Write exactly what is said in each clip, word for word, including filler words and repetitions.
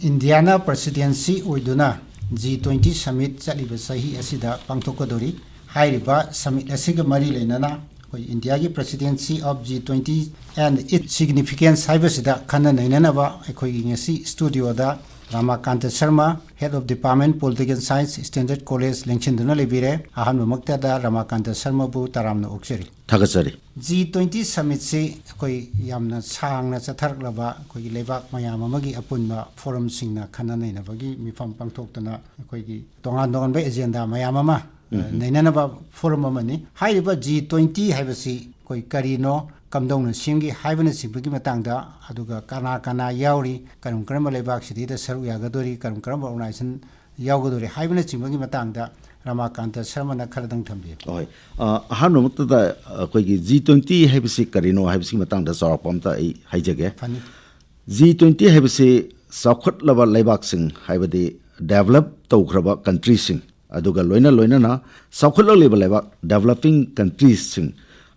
ꯏꯟꯗꯤꯌꯥꯅ ꯄ꯭ꯔꯁꯤꯗꯦꯟꯁꯤ ꯑꯣꯏꯗꯨꯅ G twenty submit ꯆꯠꯂꯤꯕ ꯆꯍꯤ ꯑꯁꯤꯗ ꯄꯥꯡꯊꯣꯛꯀꯗꯧꯔꯤ꯫ ꯍꯥꯏꯔꯤꯕ ꯁꯃꯤꯠ ꯑꯁꯤꯒ ꯃꯔꯤ ꯂꯩꯅꯅ ꯑꯩꯈꯣꯏ ꯏꯟꯗꯤꯌꯥꯒꯤ ꯄ꯭ꯔꯁꯤꯗꯦꯟꯁꯤ of G twenty and Eid significance ꯍꯥꯏꯕꯁꯤꯗ ꯈꯟꯅ ꯅꯩꯅꯅꯕ ꯑꯩꯈꯣꯏꯒꯤ ꯉꯁꯤ ꯁ꯭ꯇꯨꯗꯤꯑꯣꯗ ꯔꯥꯃꯥꯀꯥꯟꯇ Sharma, Head of Department Political Science, Standard College, ꯂꯦꯡꯁꯤꯟꯗꯨꯅ ꯂꯩꯕꯤꯔꯦ꯫ ꯑꯍꯥꯟꯕꯃꯛꯇꯗ ꯔꯥꯃꯥꯀꯥꯟꯇ ꯁꯔꯃꯕꯨ ꯇꯔꯥꯝꯅ ꯑꯣꯛꯆꯔꯤ꯫ ꯊꯥꯒꯠꯆꯔꯤ꯫ ꯖꯤ ꯇ꯭ꯋꯦꯟꯇꯤ ꯁꯃꯤꯠꯁꯤ ꯑꯩꯈꯣꯏ ꯌꯥꯝꯅ ꯁꯥꯡꯅ ꯆꯠꯊꯔꯛꯂꯕ ꯑꯩꯈꯣꯏꯒꯤ ꯂꯩꯕꯥꯛ ꯃꯌꯥꯝ ꯑꯃꯒꯤ ꯑꯄꯨꯟꯕ ꯐꯣꯔꯝꯁꯤꯡꯅ ꯈꯟꯅ ꯅꯩꯅꯕꯒꯤ ꯃꯤꯐꯝ ꯄꯥꯡꯊꯣꯛꯇꯨꯅ ꯑꯩꯈꯣꯏꯒꯤ ꯇꯣꯉꯥꯟ ꯇꯣꯉꯥꯟꯕ ꯑꯦꯖꯦꯟꯗꯥ ꯃꯌꯥꯝ ꯑꯃ, ꯑ, ꯎꯝ꯫ ꯅꯩꯅꯅꯕ ꯐꯣꯔꯝ ꯑꯃꯅꯤ꯫ ꯍꯥꯏꯔꯤꯕ ꯖꯤ ꯇ꯭ꯋꯦꯟꯇꯤ ꯍꯥꯏꯕꯁꯤ ꯑꯩꯈꯣꯏ ꯀꯔꯤꯅꯣ, ꯀꯝꯗꯧꯅ ꯁꯦꯝꯒꯦ ꯍꯥꯏꯕꯅꯆꯤꯡꯕꯒꯤ ꯃꯇꯥꯡꯗ, ꯑꯗꯨꯒ ꯀꯅꯥ ꯀꯅꯥ ꯌꯥꯎꯔꯤ, ꯀꯔꯝ ꯀꯔꯝꯕ ꯂꯩꯕꯥꯛꯁꯤꯗꯩꯗ ꯁꯔꯨꯛ ꯌꯥꯒꯗꯣꯔꯤ, ꯀꯔꯝ ꯀꯔꯝꯕ ꯑꯣꯔꯒꯅꯥꯏꯖꯦꯁꯟ ꯌꯥꯎꯒꯗꯣꯔꯤ ꯍꯥꯏꯕꯅꯆꯤꯡꯕꯒꯤ ꯃꯇꯥꯡꯗ ꯔꯥꯃꯥꯀꯥꯟꯇ ꯁꯔꯃꯅ ꯈꯔꯗꯪ ꯊꯝꯕꯤꯌꯨ꯫ ꯍꯣꯏ꯫ ꯑ, ꯑꯍꯥꯟꯕꯃꯛꯇꯗ ꯑꯩꯈꯣꯏꯒꯤ ꯖꯤ ꯇ꯭ꯋꯦꯟꯇꯤ ꯍꯥꯏꯕꯁꯤ ꯀꯔꯤꯅꯣ ꯍꯥꯏꯕꯁꯤꯒꯤ ꯃꯇꯥꯡꯗ ꯆꯥꯎꯔꯥꯛꯄ ꯑꯝꯇ ꯑꯩ ꯍꯥꯏꯖꯒꯦ꯫ ꯐꯅꯤ꯫ ꯖꯤ ꯇ꯭ꯋꯦꯟꯇꯤ ꯍꯥꯏꯕꯁꯤ ꯆꯥꯎꯈꯠꯂꯕ ꯂꯩꯕꯥꯛꯁꯤꯡ, ꯍꯥꯏꯕꯗꯤ ꯗꯦꯕꯂꯞ ꯇꯧꯈ꯭ꯔꯕ ꯀꯟꯇ꯭ꯔꯤꯁꯤꯡ, ꯑꯗꯨꯒ ꯂꯣꯏꯅ ꯂꯣꯏꯅꯅ ꯆꯥꯎꯈꯠꯂꯛꯂꯤꯕ ꯂꯩꯕꯥꯛ, ꯗꯦꯕꯂꯞꯄꯤꯡ ꯀꯟꯇ꯭ꯔꯤꯁꯤꯡ,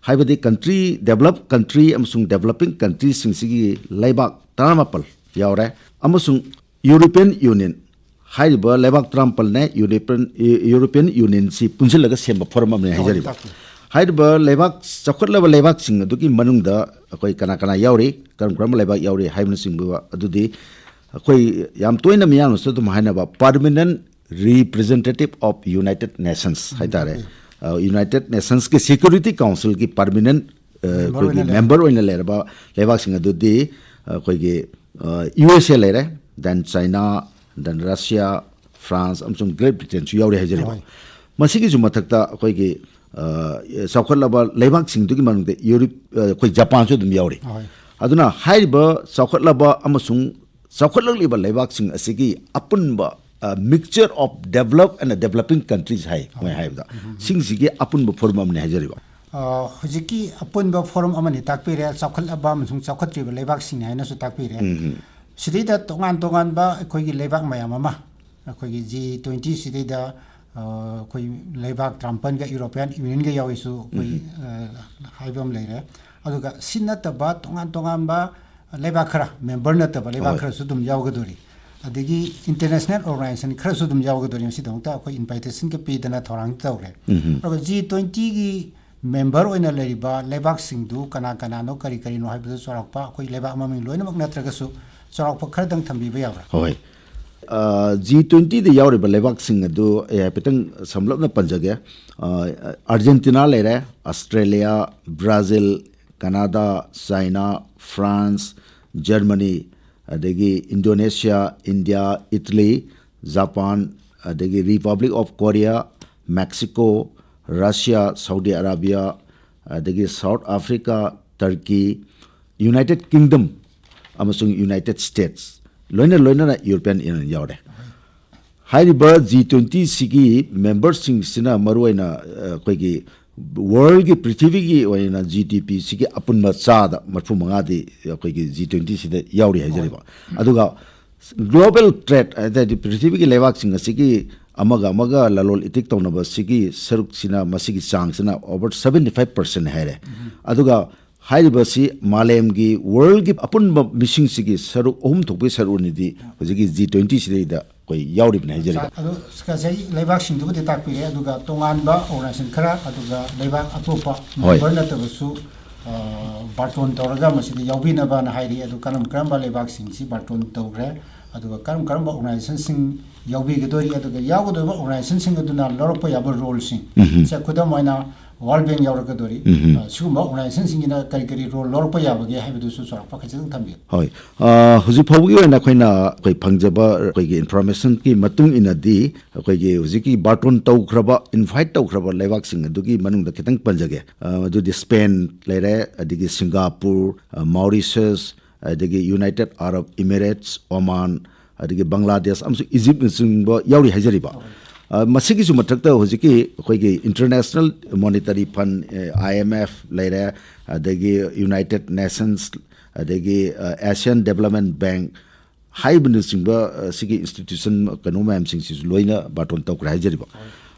ꯍꯥꯏꯕꯗꯤ ꯀꯟꯇ꯭ꯔꯤ, ꯗꯦꯕꯂꯞ ꯀꯟꯇ꯭ꯔꯤ ꯑꯃꯁꯨꯡ ꯗꯦꯕꯂꯞꯄꯤꯡ ꯀꯟꯇ꯭ꯔꯤꯁꯤꯡꯁꯤꯒꯤ ꯂꯩꯕꯥꯛ ꯇꯔꯥꯃꯥꯄꯜ ꯌꯥꯎꯔꯦ, ꯑꯃꯁꯨꯡ ꯌꯨꯔꯣꯄꯤꯌꯟ ꯌꯨꯅꯤꯌꯟ ꯍꯥꯏꯔꯤꯕ ꯂꯩꯕꯥꯛ ꯇꯔꯥꯃꯥꯄꯜꯅꯦ, ꯌꯨꯔꯣꯄꯤꯌꯟ, ꯌꯨ-, ꯌꯨꯔꯣꯄꯤꯌꯟ ꯌꯨꯅꯤꯌꯟꯁꯤ ꯄꯨꯟꯁꯤꯜꯂꯒ ꯁꯦꯝꯕ ꯐꯣꯔꯝ ꯑꯃꯅꯤ ꯍꯣꯏ, ꯍꯥꯏꯖꯔꯤꯕ꯫ ꯇꯥꯛꯄꯤꯌꯨ꯫ ꯍꯥꯏꯔꯤꯕ ꯂꯩꯕꯥꯛ, ꯆꯥꯎꯈꯠꯂꯕ ꯂꯩꯕꯥꯛꯁꯤꯡ ꯑꯗꯨꯒꯤ ꯃꯅꯨꯡꯗ ꯑꯩꯈꯣꯏ ꯀꯅꯥ ꯀꯅꯥ ꯌꯥꯎꯔꯤ, ꯀꯔꯝ ꯀꯔꯝꯕ ꯂꯩꯕꯥꯛ ꯌꯥꯎꯔꯤ ꯍꯥꯏꯕꯅꯆꯤꯡꯕ ꯑꯗꯨꯗꯤ ꯑꯩꯈꯣꯏ ꯌꯥꯝ ꯇꯣꯏꯅ ꯃꯤꯌꯥꯝꯅꯁꯨ ꯑꯗꯨꯝ ꯍꯥꯏꯅꯕ Permanent Representative of United Nations ꯍꯥꯏꯇꯥꯔꯦ꯫ ꯎꯝ꯫ ꯑ, ꯌꯨꯅꯥꯏꯇꯦꯗ ꯅꯦꯁꯟꯁꯀꯤ ꯁꯦꯀ꯭ꯌꯨꯔꯤꯇꯤ ꯀꯥꯎꯟꯁꯤꯜꯒꯤ ꯄꯔꯃꯤꯅꯦꯟ, ꯑ, member ꯑꯩꯈꯣꯏꯒꯤ ꯑꯣꯏꯅ ꯂꯩ꯫ ꯃꯦꯝꯕꯔ ꯑꯣꯏꯅ ꯂꯩꯔꯕ ꯂꯩꯕꯥꯛꯁꯤꯡ ꯑꯗꯨꯗꯤ ꯑꯩꯈꯣꯏꯒꯤ, ꯑ, ꯌꯨ ꯑꯦꯁ ꯑꯦ ꯂꯩꯔꯦ, then China, then Russia, France ꯑꯃꯁꯨꯡ Great Britainꯁꯨ ꯌꯥꯎꯔꯤ ꯍꯥꯏꯖꯔꯤꯕ꯫ ꯍꯣꯏ꯫ ꯃꯁꯤꯒꯤꯁꯨ ꯃꯊꯛꯇ ꯑꯩꯈꯣꯏꯒꯤ, ꯑ, ꯆꯥꯎꯈꯠꯂꯕ ꯂꯩꯕꯥꯛꯁꯤꯡꯗꯨꯒꯤ ꯃꯅꯨꯡꯗ ꯌꯨꯔꯣꯞ, ꯑ, ꯑꯩꯈꯣꯏ ꯖꯄꯥꯟꯁꯨ ꯑꯗꯨꯝ ꯌꯥꯎꯔꯤ꯫ ꯍꯣꯏ꯫ ꯑꯗꯨꯅ ꯍꯥꯏꯔꯤꯕ ꯆꯥꯎꯈꯠꯂꯕ ꯑꯃꯁꯨꯡ ꯆꯥꯎꯈꯠꯂꯛꯂꯤꯕ ꯂꯩꯕꯥꯛꯁꯤꯡ ꯑꯁꯤꯒꯤ ꯑꯄꯨꯟꯕ, ꯑ, mixture of developed and developing countries ꯍꯥꯏ, ꯃꯣꯏ ꯍꯣꯏ꯫ ꯍꯥꯏꯕꯗ꯫ ꯎꯝ꯫ ꯁꯤꯡꯁꯤꯒꯤ ꯑꯄꯨꯟꯕ ꯐꯣꯔꯝ ꯑꯃꯅꯤ ꯍꯥꯏꯖꯔꯤꯕ꯫ ꯑ, ꯍꯧꯖꯤꯛꯀꯤ ꯑꯄꯨꯟꯕ ꯐꯣꯔꯝ ꯑꯃꯅꯤ ꯇꯥꯛꯄꯤꯔꯦ, ꯆꯥꯎꯈꯠꯂꯕ ꯑꯃꯁꯨꯡ ꯆꯥꯎꯈꯠꯇ꯭ꯔꯤꯕ ꯂꯩꯕꯥꯛꯁꯤꯡꯅꯤ ꯍꯥꯏꯅꯁꯨ ꯇꯥꯛꯄꯤꯔꯦ꯫ ꯎꯝ, ꯎꯝ꯫ ꯁꯤꯗꯩꯗ ꯇꯣꯉꯥꯟ ꯇꯣꯉꯥꯟꯕ ꯑꯩꯈꯣꯏꯒꯤ ꯂꯩꯕꯥꯛ ꯃꯌꯥꯝ ꯑꯃ, ꯑꯩꯈꯣꯏꯒꯤ ꯖꯤ ꯇ꯭ꯋꯦꯟꯇꯤ ꯁꯤꯗꯩꯗ, ꯑ, ꯑꯩꯈꯣꯏ ꯂꯩꯕꯥꯛ ꯇꯔꯥꯃꯥꯄꯜꯒ ꯌꯨꯔꯣꯄꯤꯌꯟ ꯌꯨꯅꯤꯌꯟꯒ ꯌꯥꯎꯔꯤꯁꯨ ꯑꯩꯈꯣꯏ, ꯎꯝ꯫ ꯑ, ꯍꯥꯏꯕ ꯑꯃ ꯂꯩꯔꯦ꯫ ꯑꯗꯨꯒ ꯁꯤ ꯅꯠꯇꯕ ꯇꯣꯉꯥꯟ ꯇꯣꯉꯥꯟꯕ ꯂꯩꯕꯥꯛ ꯈꯔ, ꯃꯦꯝꯕꯔ ꯅꯠꯇꯕ ꯂꯩꯕꯥꯛ ꯍꯣꯏ꯫ ꯈꯔꯁꯨ ꯑꯗꯨꯝ ꯌꯥꯎꯒꯗꯣꯔꯤ꯫ ꯑꯗꯒꯤ ꯏꯟꯇꯔꯅꯦꯁꯅꯦꯜ ꯑꯣꯔꯒꯅꯥꯏꯖꯦꯁꯟ ꯈꯔꯁꯨ ꯑꯗꯨꯝ ꯌꯥꯎꯒꯗꯣꯔꯤ꯫ ꯃꯁꯤꯗꯃꯛꯇ ꯑꯩꯈꯣꯏ ꯏꯟꯚꯥꯏꯇꯦꯁꯟꯒ ꯄꯤꯗꯅ ꯊꯧꯔꯥꯡ ꯇꯧꯔꯦ꯫ ꯑꯗꯨꯒ ꯖꯤ ꯇ꯭ꯋꯦꯟꯇꯤꯒꯤ ꯃꯦꯝꯕꯔ ꯑꯣꯏꯅ ꯂꯩꯔꯤꯕ ꯂꯩꯕꯥꯛꯁꯤꯡꯗꯨ ꯀꯅꯥ ꯀꯅꯥꯅꯣ, ꯀꯔꯤ ꯀꯔꯤꯅꯣ ꯍꯥꯏꯕꯗꯨ ꯆꯥꯎꯔꯥꯛꯄ, ꯑꯩꯈꯣꯏ ꯂꯩꯕꯥꯛ ꯑꯃꯃꯤꯡ ꯂꯣꯏꯅꯃꯛ ꯅꯠꯇ꯭ꯔꯒꯁꯨ ꯆꯥꯎꯔꯥꯛꯄ ꯈꯔꯗꯪ ꯊꯝꯕꯤꯕ ꯌꯥꯕ꯭ꯔꯥ? ꯍꯣꯏ꯫ ꯖꯤ ꯇ꯭ꯋꯦꯟꯇꯤꯗ ꯌꯥꯎꯔꯤꯕ ꯂꯩꯕꯥꯛꯁꯤꯡ ꯑꯗꯨ ꯑꯩ ꯍꯥꯏꯐꯦꯠꯇꯪ ꯁꯝꯂꯞꯅ ꯄꯟꯖꯒꯦ꯫ ꯑꯥꯔꯖꯦꯟꯇꯤꯅꯥ ꯂꯩꯔꯦ, Australia, Brazil, Canada, China, France, Germany, ꯑꯗꯒꯤ ꯏꯟꯗꯣꯅꯦꯁꯤꯌꯥ, ꯏꯟꯗꯤꯌꯥ, ꯏꯇꯂꯤ, ꯖꯄꯥꯟ, ꯑꯗꯒꯤ republic of Korea, Mexico, Russia, Saudi Arabia, ꯑꯗꯒꯤ South Africa, Turkey, United Kingdom ꯑꯃꯁꯨꯡ ꯌꯨꯅꯥꯏꯇꯦꯠ ꯁ꯭ꯇꯦꯠꯁ, ꯂꯣꯏꯅ ꯂꯣꯏꯅꯅ ꯌꯨꯔꯣꯄꯤꯌꯟ ꯌꯨꯅꯤꯌꯟ ꯌꯥꯎꯔꯦ꯫ ꯍꯥꯏꯔꯤꯕ ꯖꯤ ꯇ꯭ꯋꯦꯟꯇꯤꯁꯤꯒꯤ ꯃꯦꯝꯕꯔꯁꯤꯡꯁꯤꯅ ꯃꯔꯨꯑꯣꯏꯅ ꯑ, ꯑꯩꯈꯣꯏꯒꯤ ꯋꯥꯔꯜꯒꯤ, ꯄ꯭ꯔꯤꯊꯤꯕꯤꯒꯤ ꯑꯣꯏꯅ ꯖꯤ ꯗꯤ ꯄꯤꯁꯤꯒꯤ ꯑꯄꯨꯟꯕ ꯆꯥꯗ ꯃꯔꯤꯐꯨ ꯃꯉꯥꯗꯤ ꯑꯩꯈꯣꯏꯒꯤ ꯖꯤ ꯇ꯭ꯋꯦꯟꯇꯤꯁꯤꯗ ꯌꯥꯎꯔꯤ ꯍꯥꯏꯖꯔꯤꯕ꯫ ꯑꯗꯨꯒ ꯒ꯭ꯂꯣꯕꯦꯜ ꯇ꯭ꯔꯦꯗ, ꯍꯥꯏꯗꯤ ꯄ꯭ꯔꯤꯊꯤꯕꯤꯒꯤ ꯂꯩꯕꯥꯛꯁꯤꯡ ꯑꯁꯤꯒꯤ ꯑꯃꯒ ꯑꯃꯒ ꯂꯂꯣꯟ ꯏꯇꯤꯛ ꯇꯧꯅꯕꯁꯤꯒꯤ ꯁꯔꯨꯛꯁꯤꯅ, ꯃꯁꯤꯒꯤ ꯆꯥꯡꯁꯤꯅ ꯑꯣꯚꯔ ꯁꯕꯦꯟꯇꯤ ꯐꯥꯏꯚ ꯄꯥꯔꯁꯦꯟ ꯍꯥꯏꯔꯦ꯫ ꯑꯗꯨꯒ ꯍꯥꯏꯔꯤꯕꯁꯤ ꯃꯥꯂꯦꯝꯒꯤ, ꯋꯥꯔꯜꯒꯤ ꯑꯄꯨꯟꯕ ꯃꯤꯁꯤꯡꯁꯤꯒꯤ ꯁꯔꯨꯛ ꯑꯍꯨꯝ ꯊꯣꯛꯄꯒꯤ ꯁꯔꯨꯛ ꯑꯅꯤꯗꯤ ꯍꯧꯖꯤꯛꯀꯤ ꯖꯤ ꯇ꯭ꯋꯦꯟꯇꯤꯁꯤꯗꯩꯗ ꯑꯩꯈꯣꯏ ꯌꯥꯎꯔꯤꯕꯅꯤ ꯍꯥꯏꯖꯔꯤꯕ꯫ ꯑꯗꯨ ꯉꯁꯥꯏ ꯂꯩꯕꯥꯛꯁꯤꯡꯗꯨꯕꯨꯗꯤ ꯇꯥꯛꯄꯤꯔꯦ, ꯑꯗꯨꯒ ꯇꯣꯉꯥꯟꯕ ꯑꯣꯔꯒꯅꯥꯏꯖꯦꯁꯟ ꯈꯔ, ꯑꯗꯨꯒ ꯂꯩꯕꯥꯛ ꯑꯇꯣꯞꯄ ꯍꯣꯏ꯫ ꯃꯦꯝꯕꯔ ꯅꯠꯇꯕꯁꯨ, ꯑ, ꯕꯥꯔꯇꯣꯟ ꯇꯧꯔꯒ ꯃꯁꯤꯗ ꯌꯥꯎꯕꯤꯅꯕꯅ ꯍꯥꯏꯔꯤ꯫ ꯑꯗꯨ ꯀꯔꯝ ꯀꯔꯝꯕ ꯂꯩꯕꯥꯛꯁꯤꯡꯁꯤ ꯕꯥꯔꯇꯣꯟ ꯇꯧꯈ꯭ꯔꯦ, ꯑꯗꯨꯒ ꯀꯔꯝ ꯀꯔꯝꯕ ꯑꯣꯔꯒꯅꯥꯏꯖꯦꯁꯟꯁꯤꯡ ꯌꯥꯎꯕꯤꯒꯗꯣꯔꯤ, ꯑꯗꯨꯒ ꯌꯥꯎꯒꯗꯧꯔꯤꯕ ꯑꯣꯔꯒꯅꯥꯏꯖꯦꯁꯟꯁꯤꯡ ꯑꯗꯨꯅ ꯂꯧꯔꯛꯄ ꯌꯥꯕ ꯔꯣꯜꯁꯤꯡ, ꯁꯦ, ꯈꯨꯗꯝ ꯑꯣꯏꯅ ꯋꯥꯔꯜ ꯕꯦꯡ ꯌꯥꯎꯔꯛꯀꯗꯣꯔꯤ꯫ ꯑ, ꯁꯤꯒꯨꯝꯕ ꯑꯣꯔꯒꯅꯥꯏꯖꯦꯁꯟꯁꯤꯡꯁꯤꯅ ꯀꯔꯤ ꯀꯔꯤ ꯔꯣꯜ ꯂꯧꯔꯛꯄ ꯌꯥꯕꯒꯦ ꯍꯥꯏꯕꯗꯨꯁꯨ ꯆꯥꯎꯔꯥꯛꯄ ꯈꯖꯤꯛꯇꯪ ꯊꯝꯕꯤꯌꯨ꯫ ꯍꯣꯏ꯫ ꯑ, ꯍꯧꯖꯤꯛ ꯐꯥꯎꯕꯒꯤ ꯑꯣꯏꯅ ꯑꯩꯈꯣꯏꯅ, ꯑꯩꯈꯣꯏ ꯐꯪꯖꯕ ꯑꯩꯈꯣꯏꯒꯤ ꯏꯟꯐꯣꯔꯃꯦꯁꯟꯒꯤ ꯃꯇꯨꯡ ꯏꯟꯅꯗꯤ, ꯑꯩꯈꯣꯏꯒꯤ ꯍꯧꯖꯤꯛꯀꯤ ꯕꯥꯔꯇꯣꯟ ꯇꯧꯈ꯭ꯔꯕ, ꯏꯟꯚꯥꯏꯠ ꯇꯧꯈ꯭ꯔꯕ ꯂꯩꯕꯥꯛꯁꯤꯡ ꯑꯗꯨꯒꯤ ꯃꯅꯨꯡꯗ ꯈꯤꯇꯪ ꯄꯟꯖꯒꯦ꯫ ꯑ, ꯑꯗꯨꯗꯤ ꯁ꯭ꯄꯦꯟ ꯂꯩꯔꯦ, ꯑꯗꯒꯤ ꯁꯤꯡꯒꯥꯄꯨꯔ, ꯑ, ꯃꯥꯎꯔꯤꯁꯁ, ꯑꯗꯒꯤ ꯌꯨꯅꯥꯏꯇꯦꯠ ꯑꯔꯕ ꯏꯃꯤꯔꯦꯠꯁ, ꯑꯣꯃꯥꯟ, ꯑꯗꯒꯤ ꯕꯪꯒ꯭ꯂꯥꯗꯦꯁ ꯑꯃꯁꯨꯡ ꯏꯖꯤꯞꯅꯆꯤꯡꯕ ꯌꯥꯎꯔꯤ ꯍꯥꯏꯖꯔꯤꯕ꯫ ꯑ, ꯃꯁꯤꯒꯤꯁꯨ ꯃꯊꯛꯇ ꯍꯧꯖꯤꯛꯀꯤ ꯑꯩꯈꯣꯏꯒꯤ ꯏꯟꯇꯔꯅꯦꯁꯅꯦꯜ ꯃꯣꯅꯤꯇꯔꯤ ꯐꯟ, ꯑ, ꯑꯥꯏ ꯑꯦꯝ ꯑꯦꯐ ꯂꯩꯔꯦ, ꯑꯗꯒꯤ ꯌꯨꯅꯥꯏꯇꯦꯠ ꯅꯦꯁꯟꯁ, ꯑꯗꯒꯤ, ꯑ, ꯑꯦꯁꯤꯌꯥꯟ ꯗꯦꯕꯂꯞꯃꯦꯟ ꯕꯦꯡꯛ ꯍꯥꯏꯕꯅꯆꯤꯡꯕ, ꯑ, ꯁꯤꯒꯤ ꯏꯟꯁꯇꯤꯇ꯭ꯌꯨꯁꯟ ꯀꯩꯅꯣ ꯃꯌꯥꯝꯁꯤꯡꯁꯤꯁꯨ ꯂꯣꯏꯅ ꯕꯥꯔꯇꯣꯟ ꯇꯧꯈ꯭ꯔꯦ ꯍꯥꯏꯖꯔꯤꯕ꯫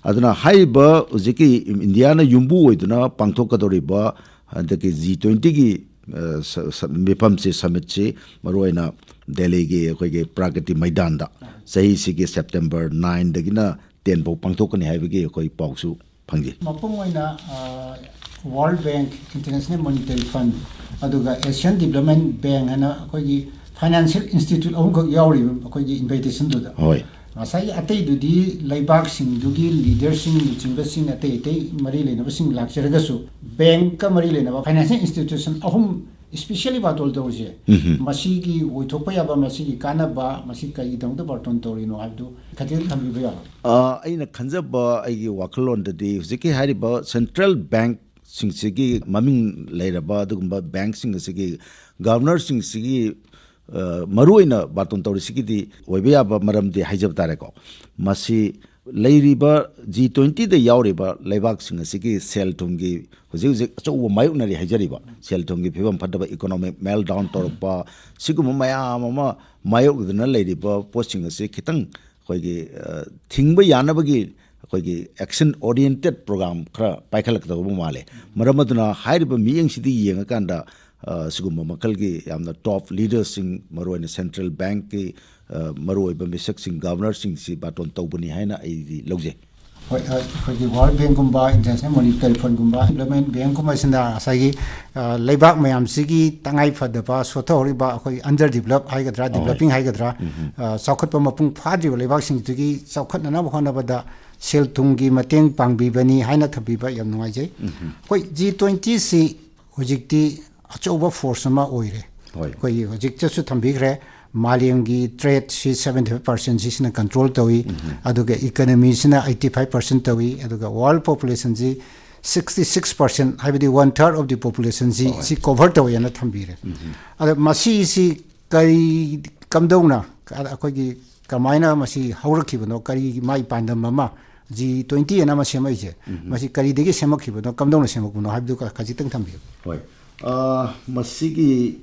ꯑꯗꯨꯅ ꯍꯥꯏꯔꯤꯕ ꯍꯧꯖꯤꯛꯀꯤ ꯏꯟꯗꯤꯌꯥꯅ ꯌꯨꯝꯕꯨ ꯑꯣꯏꯗꯨꯅ ꯄꯥꯡꯊꯣꯛꯀꯗꯧꯔꯤꯕ ꯍꯟꯗꯛꯀꯤ ꯖꯤ ꯇ꯭ꯋꯦꯟꯇꯤꯒꯤ, ꯑ, ꯁ-, ꯁ-, ꯃꯤꯐꯝꯁꯤ, ꯁꯃꯤꯠꯁꯤ ꯃꯔꯨꯑꯣꯏꯅ ꯗꯦꯜꯂꯤꯒꯤ ꯑꯩꯈꯣꯏꯒꯤ ꯄ꯭ꯔꯥꯒꯇꯤ ꯃꯩꯗꯥꯟꯗ ꯆꯍꯤꯁꯤꯒꯤ ꯁꯦꯞꯇꯦꯝꯕꯔ ꯅꯥꯏꯟꯗꯒꯤꯅ ꯇꯦꯟ ꯐꯥꯎ ꯄꯥꯡꯊꯣꯛꯀꯅꯤ ꯍꯥꯏꯕꯒꯤ ꯑꯩꯈꯣꯏ ꯄꯥꯎꯁꯨ ꯐꯪꯖꯩ꯫ ꯃꯄꯨꯡ ꯑꯣꯏꯅ ꯋꯥꯔꯜ ꯕꯦꯡꯛ, ꯏꯟꯇꯔꯅꯦꯁꯅꯦꯜ ꯃꯣꯅꯤꯇꯔꯤ ꯐꯟ, ꯑꯗꯨꯒ ꯑꯦꯁꯤꯌꯥꯟ ꯗꯤꯕ꯭ꯂꯞꯃꯦꯟ ꯕꯦꯡꯛ ꯍꯥꯏꯅ ꯑꯩꯈꯣꯏꯒꯤ ꯐꯥꯏꯅꯥꯟꯁꯤꯌꯦꯜ ꯏꯟꯁꯇꯤꯇ꯭ꯌꯨꯠ ꯑꯍꯨꯝꯈꯛ ꯌꯥꯎꯔꯤꯕ ꯑꯩꯈꯣꯏꯒꯤ ꯏꯟꯚꯥꯏꯇꯦꯁꯟꯗꯨꯗ꯫ ꯍꯣꯏ꯫ ꯉꯁꯥꯏꯒꯤ ꯑꯇꯩꯗꯨꯗꯤ ꯂꯩꯕꯥꯛꯁꯤꯡꯗꯨꯒꯤ ꯂꯤꯗꯔꯁꯤꯡ, ꯂꯨꯆꯤꯡꯕꯁꯤꯡ, ꯑꯇꯩ ꯑꯇꯩ ꯃꯔꯤ ꯂꯩꯅꯕꯁꯤꯡ ꯂꯥꯛꯆꯔꯒꯁꯨ, ꯕꯦꯡꯛꯀ ꯃꯔꯤ ꯂꯩꯅꯕ ꯐꯥꯏꯅꯥꯟꯁꯤꯌꯦꯜ ꯏꯟꯁꯇꯤꯇ꯭ꯌꯨꯁꯟ ꯑꯍꯨꯝ ꯏꯁꯄꯤꯁꯤꯌꯦꯜꯂꯤ ꯕꯥꯇꯣꯜ ꯇꯧꯔꯤꯁꯦ, ꯎꯝ꯫ ꯃꯁꯤꯒꯤ ꯑꯣꯏꯊꯣꯛꯄ ꯌꯥꯕ, ꯃꯁꯤꯒꯤ ꯀꯥꯟꯅꯕ, ꯃꯁꯤ ꯀꯔꯤꯒꯤꯗꯃꯛꯇ ꯕꯥꯇꯣꯟ ꯇꯧꯔꯤꯅꯣ ꯍꯥꯏꯕꯗꯨ ꯈꯖꯤꯛ ꯊꯝꯕꯤꯕ ꯌꯥꯕ꯭ꯔꯥ? ꯑ, ꯑꯩꯅ ꯈꯟꯖꯕ, ꯑꯩꯒꯤ ꯋꯥꯈꯜꯂꯣꯟꯗꯗꯤ ꯍꯧꯖꯤꯛꯀꯤ ꯍꯥꯏꯔꯤꯕ ꯁꯦꯟꯇ꯭ꯔꯦꯜ ꯕꯦꯡꯛꯁꯤꯡꯁꯤꯒꯤ ꯃꯃꯤꯡ ꯂꯩꯔꯕ ꯑꯗꯨꯒꯨꯝꯕ ꯕꯦꯡꯛꯁꯤꯡ ꯑꯁꯤꯒꯤ ꯒꯕꯔꯅꯔꯁꯤꯡꯁꯤꯒꯤ, ꯑ, ꯃꯔꯨꯑꯣꯏꯅ ꯕꯥꯇꯣꯟ ꯇꯧꯔꯤꯁꯤꯒꯤꯗꯤ ꯑꯣꯏꯕ ꯌꯥꯕ ꯃꯔꯝꯗꯤ ꯍꯥꯏꯖꯕ ꯇꯥꯔꯦꯀꯣ꯫ ꯃꯁꯤ ꯂꯩꯔꯤꯕ ꯖꯤ ꯇ꯭ꯋꯦꯟꯇꯤꯗ ꯌꯥꯎꯔꯤꯕ ꯂꯩꯕꯥꯛꯁꯤꯡ ꯑꯁꯤꯒꯤ ꯁꯦꯜ ꯊꯨꯝꯒꯤ ꯍꯧꯖꯤꯛ ꯍꯧꯖꯤꯛ ꯑꯆꯧꯕ ꯃꯥꯌꯣꯛꯅꯔꯤ ꯍꯥꯏꯖꯔꯤꯕ ꯁꯦꯜ ꯊꯨꯝꯒꯤ ꯐꯤꯕꯝ ꯐꯠꯇꯕ, ꯏꯀꯣꯅꯣꯃꯤꯛ ꯃꯦꯜꯗꯥꯎꯟ ꯇꯧꯔꯛꯄ, ꯁꯤꯒꯨꯝꯕ ꯃꯌꯥꯝ ꯑꯃ ꯃꯥꯌꯣꯛꯅꯗꯨꯅ ꯂꯩꯔꯤꯕ ꯄꯣꯠꯁꯤꯡ ꯑꯁꯤ ꯈꯤꯇꯪ ꯑꯩꯈꯣꯏꯒꯤ, ꯑ, ꯊꯤꯡꯕ ꯌꯥꯅꯕꯒꯤ ꯑꯩꯈꯣꯏꯒꯤ ꯑꯦꯛꯁꯟ ꯑꯣꯔꯤꯌꯦꯟꯇꯦꯠ ꯄ꯭ꯔꯣꯒ꯭ꯔꯥꯝ ꯈꯔ ꯄꯥꯏꯈꯠꯂꯛꯀꯗꯧꯕ ꯃꯥꯜꯂꯦ꯫ ꯃꯔꯝ ꯑꯗꯨꯅ ꯍꯥꯏꯔꯤꯕ ꯃꯤꯠꯌꯦꯡꯁꯤꯗ ꯌꯦꯡꯉꯀꯥꯟꯗ, ꯑ, ꯁꯤꯒꯨꯝꯕ ꯃꯈꯜꯒꯤ ꯌꯥꯝꯅ ꯇꯣꯞ ꯂꯤꯗꯔꯁꯤꯡ, ꯃꯔꯨꯑꯣꯏꯅ ꯁꯦꯟꯇ꯭ꯔꯦꯜ ꯕꯦꯡꯛꯀꯤ, ꯑ, ꯃꯔꯨꯑꯣꯏꯕ ꯃꯤꯁꯛꯁꯤꯡ, ꯒꯕꯔꯅꯔꯁꯤꯡꯁꯤ ꯕꯥꯇꯣꯟ ꯇꯧꯕꯅꯤ ꯍꯥꯏꯅ ꯑꯩꯗꯤ ꯂꯧꯖꯩ꯫ ꯍꯣꯏ, ꯑ, ꯑꯩꯈꯣꯏꯒꯤ ꯋꯥꯔꯜ ꯕꯦꯡꯛꯀꯨꯝꯕ, ꯏꯟꯇꯔꯅꯦꯁꯅꯦꯜ ꯃꯣꯅꯤꯇꯔꯤ ꯐꯟꯒꯨꯝꯕ, ꯗꯤꯕ꯭ꯂꯞꯃꯦꯟ ꯕꯦꯡꯛꯀꯨꯝꯕꯁꯤꯅ ꯉꯁꯥꯏꯒꯤ, ꯑ, ꯂꯩꯕꯥꯛ ꯃꯌꯥꯝꯁꯤꯒꯤ ꯇꯉꯥꯏ ꯐꯗꯕ, ꯁꯣꯠꯊꯍꯧꯔꯤꯕ ꯑꯩꯈꯣꯏ ꯑꯟꯗꯔ ꯗꯤꯕ꯭ꯂꯞ ꯍꯥꯏꯒꯗ꯭ꯔꯥ, ꯍꯣꯏ꯫ ꯗꯤꯕ꯭ꯂꯞꯄꯤꯡ ꯍꯥꯏꯒꯗ꯭ꯔꯥ, ꯎꯝ꯫ ꯑ, ꯆꯥꯎꯈꯠꯄ ꯃꯄꯨꯡ ꯐꯥꯗ꯭ꯔꯤꯕ ꯂꯩꯕꯥꯛꯁꯤꯡꯗꯨꯒꯤ ꯆꯥꯎꯈꯠꯅꯅꯕ ꯍꯣꯠꯅꯕꯗ ꯁꯦꯜ ꯊꯨꯝꯒꯤ ꯃꯇꯦꯡ ꯄꯥꯡꯕꯤꯕꯅꯤ ꯍꯥꯏꯅ ꯊꯝꯕꯤꯕ ꯌꯥꯝ ꯅꯨꯡꯉꯥꯏꯖꯩ꯫ ꯎꯝ꯫ ꯑꯩꯈꯣꯏ ꯖꯤ ꯇ꯭ꯋꯦꯟꯇꯤꯁꯤ ꯍꯧꯖꯤꯛꯇꯤ ꯑꯆꯧꯕ ꯐꯣꯔꯁ ꯑꯃ ꯑꯣꯏꯔꯦ꯫ ꯍꯣꯏ꯫ ꯑꯩꯈꯣꯏꯒꯤ ꯍꯧꯖꯤꯛꯇꯁꯨ ꯊꯝꯕꯤꯈ꯭ꯔꯦ, ꯃꯥꯂꯦꯝꯒꯤ ꯇ꯭ꯔꯦꯠꯁꯤ ꯁꯕꯦꯟꯇꯤ ꯐꯥꯏꯚ ꯄꯥꯔꯁꯦꯟꯁꯤ ꯁꯤꯅ ꯀꯟꯇ꯭ꯔꯣꯜ ꯇꯧꯏ, ꯑꯗꯨꯒ ꯏꯀꯅꯃꯤꯁꯤꯅ ꯑꯩꯠꯇꯤ ꯐꯥꯏꯚ ꯄꯥꯔꯁꯦꯟ ꯇꯧꯏ, ꯑꯗꯨꯒ ꯋꯥꯔꯜ ꯄꯣꯄꯨꯂꯦꯁꯟꯁꯤ ꯁꯤꯛꯁꯇꯤ ꯁꯤꯛꯁ ꯄꯥꯔꯁꯦꯟ, ꯍꯥꯏꯕꯗꯤ ꯋꯥꯟ ꯊꯥꯔꯠ ꯑꯣꯐ ꯗꯤ ꯄꯣꯄꯨꯂꯦꯁꯟꯁꯤ ꯍꯣꯏ꯫ ꯁꯤ ꯀꯣꯚꯔ ꯇꯧꯋꯦꯅ ꯊꯝꯕꯤꯔꯦ꯫ ꯑꯗꯣ ꯃꯁꯤꯁꯤ ꯀꯔꯤ, ꯀꯝꯗꯧꯅ ꯑꯩꯈꯣꯏꯒꯤ ꯀꯃꯥꯏꯅ ꯃꯁꯤ ꯍꯧꯔꯛꯈꯤꯕꯅꯣ, ꯀꯔꯤ ꯃꯥꯏ ꯄꯥꯟꯗꯝ ꯑꯃ ꯖꯤ ꯇ꯭ꯋꯦꯟꯇꯤ ꯑꯅ ꯑꯃ ꯁꯦꯝꯃꯛꯏꯁꯦ, ꯃꯁꯤ ꯀꯔꯤꯗꯒꯤ ꯁꯦꯝꯃꯛꯈꯤꯕꯅꯣ, ꯀꯝꯗꯧꯅ ꯁꯦꯝꯃꯛꯄꯅꯣ ꯍꯥꯏꯕꯗꯨ ꯈ-, ꯈꯖꯤꯛꯇꯪ ꯊꯝꯕꯤꯌꯨ꯫ ꯍꯣꯏ꯫ ꯑ, ꯃꯁꯤꯒꯤ,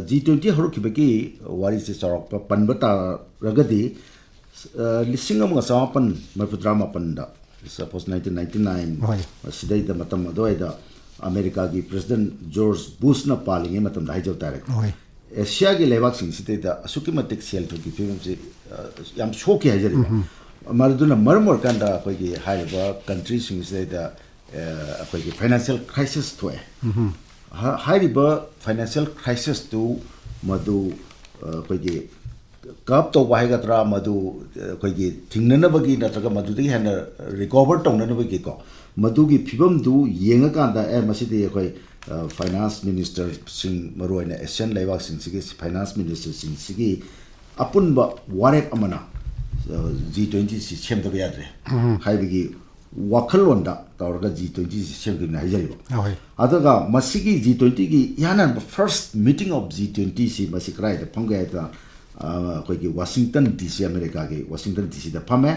ꯖꯤ ꯇ꯭ꯋꯦꯟꯇꯤ ꯍꯧꯔꯛꯈꯤꯕꯒꯤ ꯋꯥꯔꯤꯁꯦ ꯆꯥꯎꯔꯥꯛꯄ ꯄꯟꯕ ꯇꯥꯔꯒꯗꯤ, ꯑ, ꯂꯤꯁꯤꯡ ꯑꯃꯒ ꯆꯃꯥꯄꯟ ꯃꯔꯤꯐꯨꯇꯔꯥ ꯃꯥꯄꯟꯗ, ꯁꯄꯣꯁ ꯅꯥꯏꯟꯇꯤꯟ ꯅꯥꯏꯟꯇꯤ ꯅꯥꯏꯟ, ꯍꯣꯏ꯫ ꯁꯤꯗꯩꯗ ꯃꯇꯝ ꯑꯗꯨꯋꯥꯏꯗ ꯑꯃꯦꯔꯤꯀꯥꯒꯤ ꯄ꯭ꯔꯦꯁꯤꯗꯦꯟ ꯖꯣꯔꯖ ꯕꯨꯁꯅ ꯄꯥꯜꯂꯤꯉꯩ ꯃꯇꯝꯗ ꯍꯥꯏꯖꯕ ꯇꯥꯔꯦꯀꯣ꯫ ꯍꯣꯏ꯫ ꯑꯦꯁꯤꯌꯥꯒꯤ ꯂꯩꯕꯥꯛꯁꯤꯡꯁꯤꯗꯩꯗ ꯑꯁꯨꯛꯀꯤ ꯃꯇꯤꯛ ꯁꯦꯜ ꯊꯨꯝꯒꯤ ꯐꯤꯕꯝꯁꯤ, ꯑ, ꯌꯥꯝ ꯁꯣꯛꯈꯤ ꯍꯥꯏꯖꯔꯤꯕ꯫ ꯃꯗꯨꯅ ꯃꯔꯝ ꯑꯣꯏꯔꯀꯥꯟꯗ ꯑꯩꯈꯣꯏꯒꯤ ꯍꯥꯏꯔꯤꯕ ꯀꯟꯇ꯭ꯔꯤꯁꯤꯡꯁꯤꯗꯩꯗ, ꯑ, ꯑꯩꯈꯣꯏꯒꯤ ꯐꯥꯏꯅꯥꯟꯁꯤꯌꯦꯜ ꯀ꯭ꯔꯥꯏꯁꯤꯁ ꯊꯣꯛꯑꯦ꯫ ꯍꯥ-, ꯍꯥꯏꯔꯤꯕ ꯐꯥꯏꯅꯥꯟꯁꯤꯌꯦꯜ ꯀ꯭ꯔꯥꯏꯁꯤꯁꯇꯨ ꯃꯗꯨ, ꯑ, ꯑꯩꯈꯣꯏꯒꯤ ꯀꯞ ꯇꯧꯕ ꯍꯥꯏꯒꯗ꯭ꯔꯥ, ꯃꯗꯨ, ꯑ, ꯑꯩꯈꯣꯏꯒꯤ ꯊꯤꯡꯅꯅꯕꯒꯤ ꯅꯠꯇ꯭ꯔꯒ ꯃꯗꯨꯗꯒꯤ ꯍꯦꯟꯅ ꯔꯤꯀꯣꯚꯔ ꯇꯧꯅꯅꯕꯒꯤꯀꯣ, ꯃꯗꯨꯒꯤ ꯐꯤꯕꯝꯗꯨ ꯌꯦꯡꯉꯀꯥꯟꯗ, ꯑꯦ, ꯃꯁꯤꯗꯤ ꯑꯩꯈꯣꯏ, ꯑ, ꯐꯥꯏꯅꯥꯟꯁ ꯃꯤꯅꯤꯁꯇꯔꯁꯤꯡ, ꯃꯔꯨꯑꯣꯏꯅ ꯑꯦꯁꯤꯌꯥꯟ ꯂꯩꯕꯥꯛꯁꯤꯡꯁꯤꯒꯤ ꯐꯥꯏꯅꯥꯟꯁ ꯃꯤꯅꯤꯁꯇꯔꯁꯤꯡꯁꯤꯒꯤ ꯑꯄꯨꯟꯕ ꯋꯥꯔꯦꯞ ꯑꯃꯅ, ꯑ, ꯖꯤ ꯇ꯭ꯋꯦꯟꯇꯤꯁꯤ ꯁꯦꯝꯗꯕ ꯌꯥꯗ꯭ꯔꯦ ꯍꯥꯏꯕꯒꯤ ꯋꯥꯈꯜꯂꯣꯟꯗ ꯇꯧꯔꯒ ꯖꯤ ꯇ꯭ꯋꯦꯟꯇꯤꯁꯤ ꯁꯦꯝꯈꯤꯕꯅꯤ ꯍꯥꯏꯖꯔꯤꯕ꯫ ꯑꯍꯣꯏ꯫ ꯑꯗꯨꯒ ꯃꯁꯤꯒꯤ ꯖꯤ ꯇ꯭ꯋꯦꯟꯇꯤꯒꯤ ꯏꯍꯥꯟ ꯍꯥꯟꯕ first meeting of ꯖꯤ ꯇ꯭ꯋꯦꯟꯇꯤꯁꯤ ꯃꯁꯤ ꯀꯗꯥꯏꯗ ꯐꯝꯒꯦ ꯍꯥꯏꯗ, ꯑ, ꯑꯩꯈꯣꯏꯒꯤ ꯋꯥꯁꯤꯡꯇꯟ ꯗꯤ ꯁꯤ, ꯑꯃꯦꯔꯤꯀꯥꯒꯤ ꯋꯥꯁꯤꯡꯇꯟ ꯗꯤ ꯁꯤꯗ ꯐꯝꯃꯦ꯫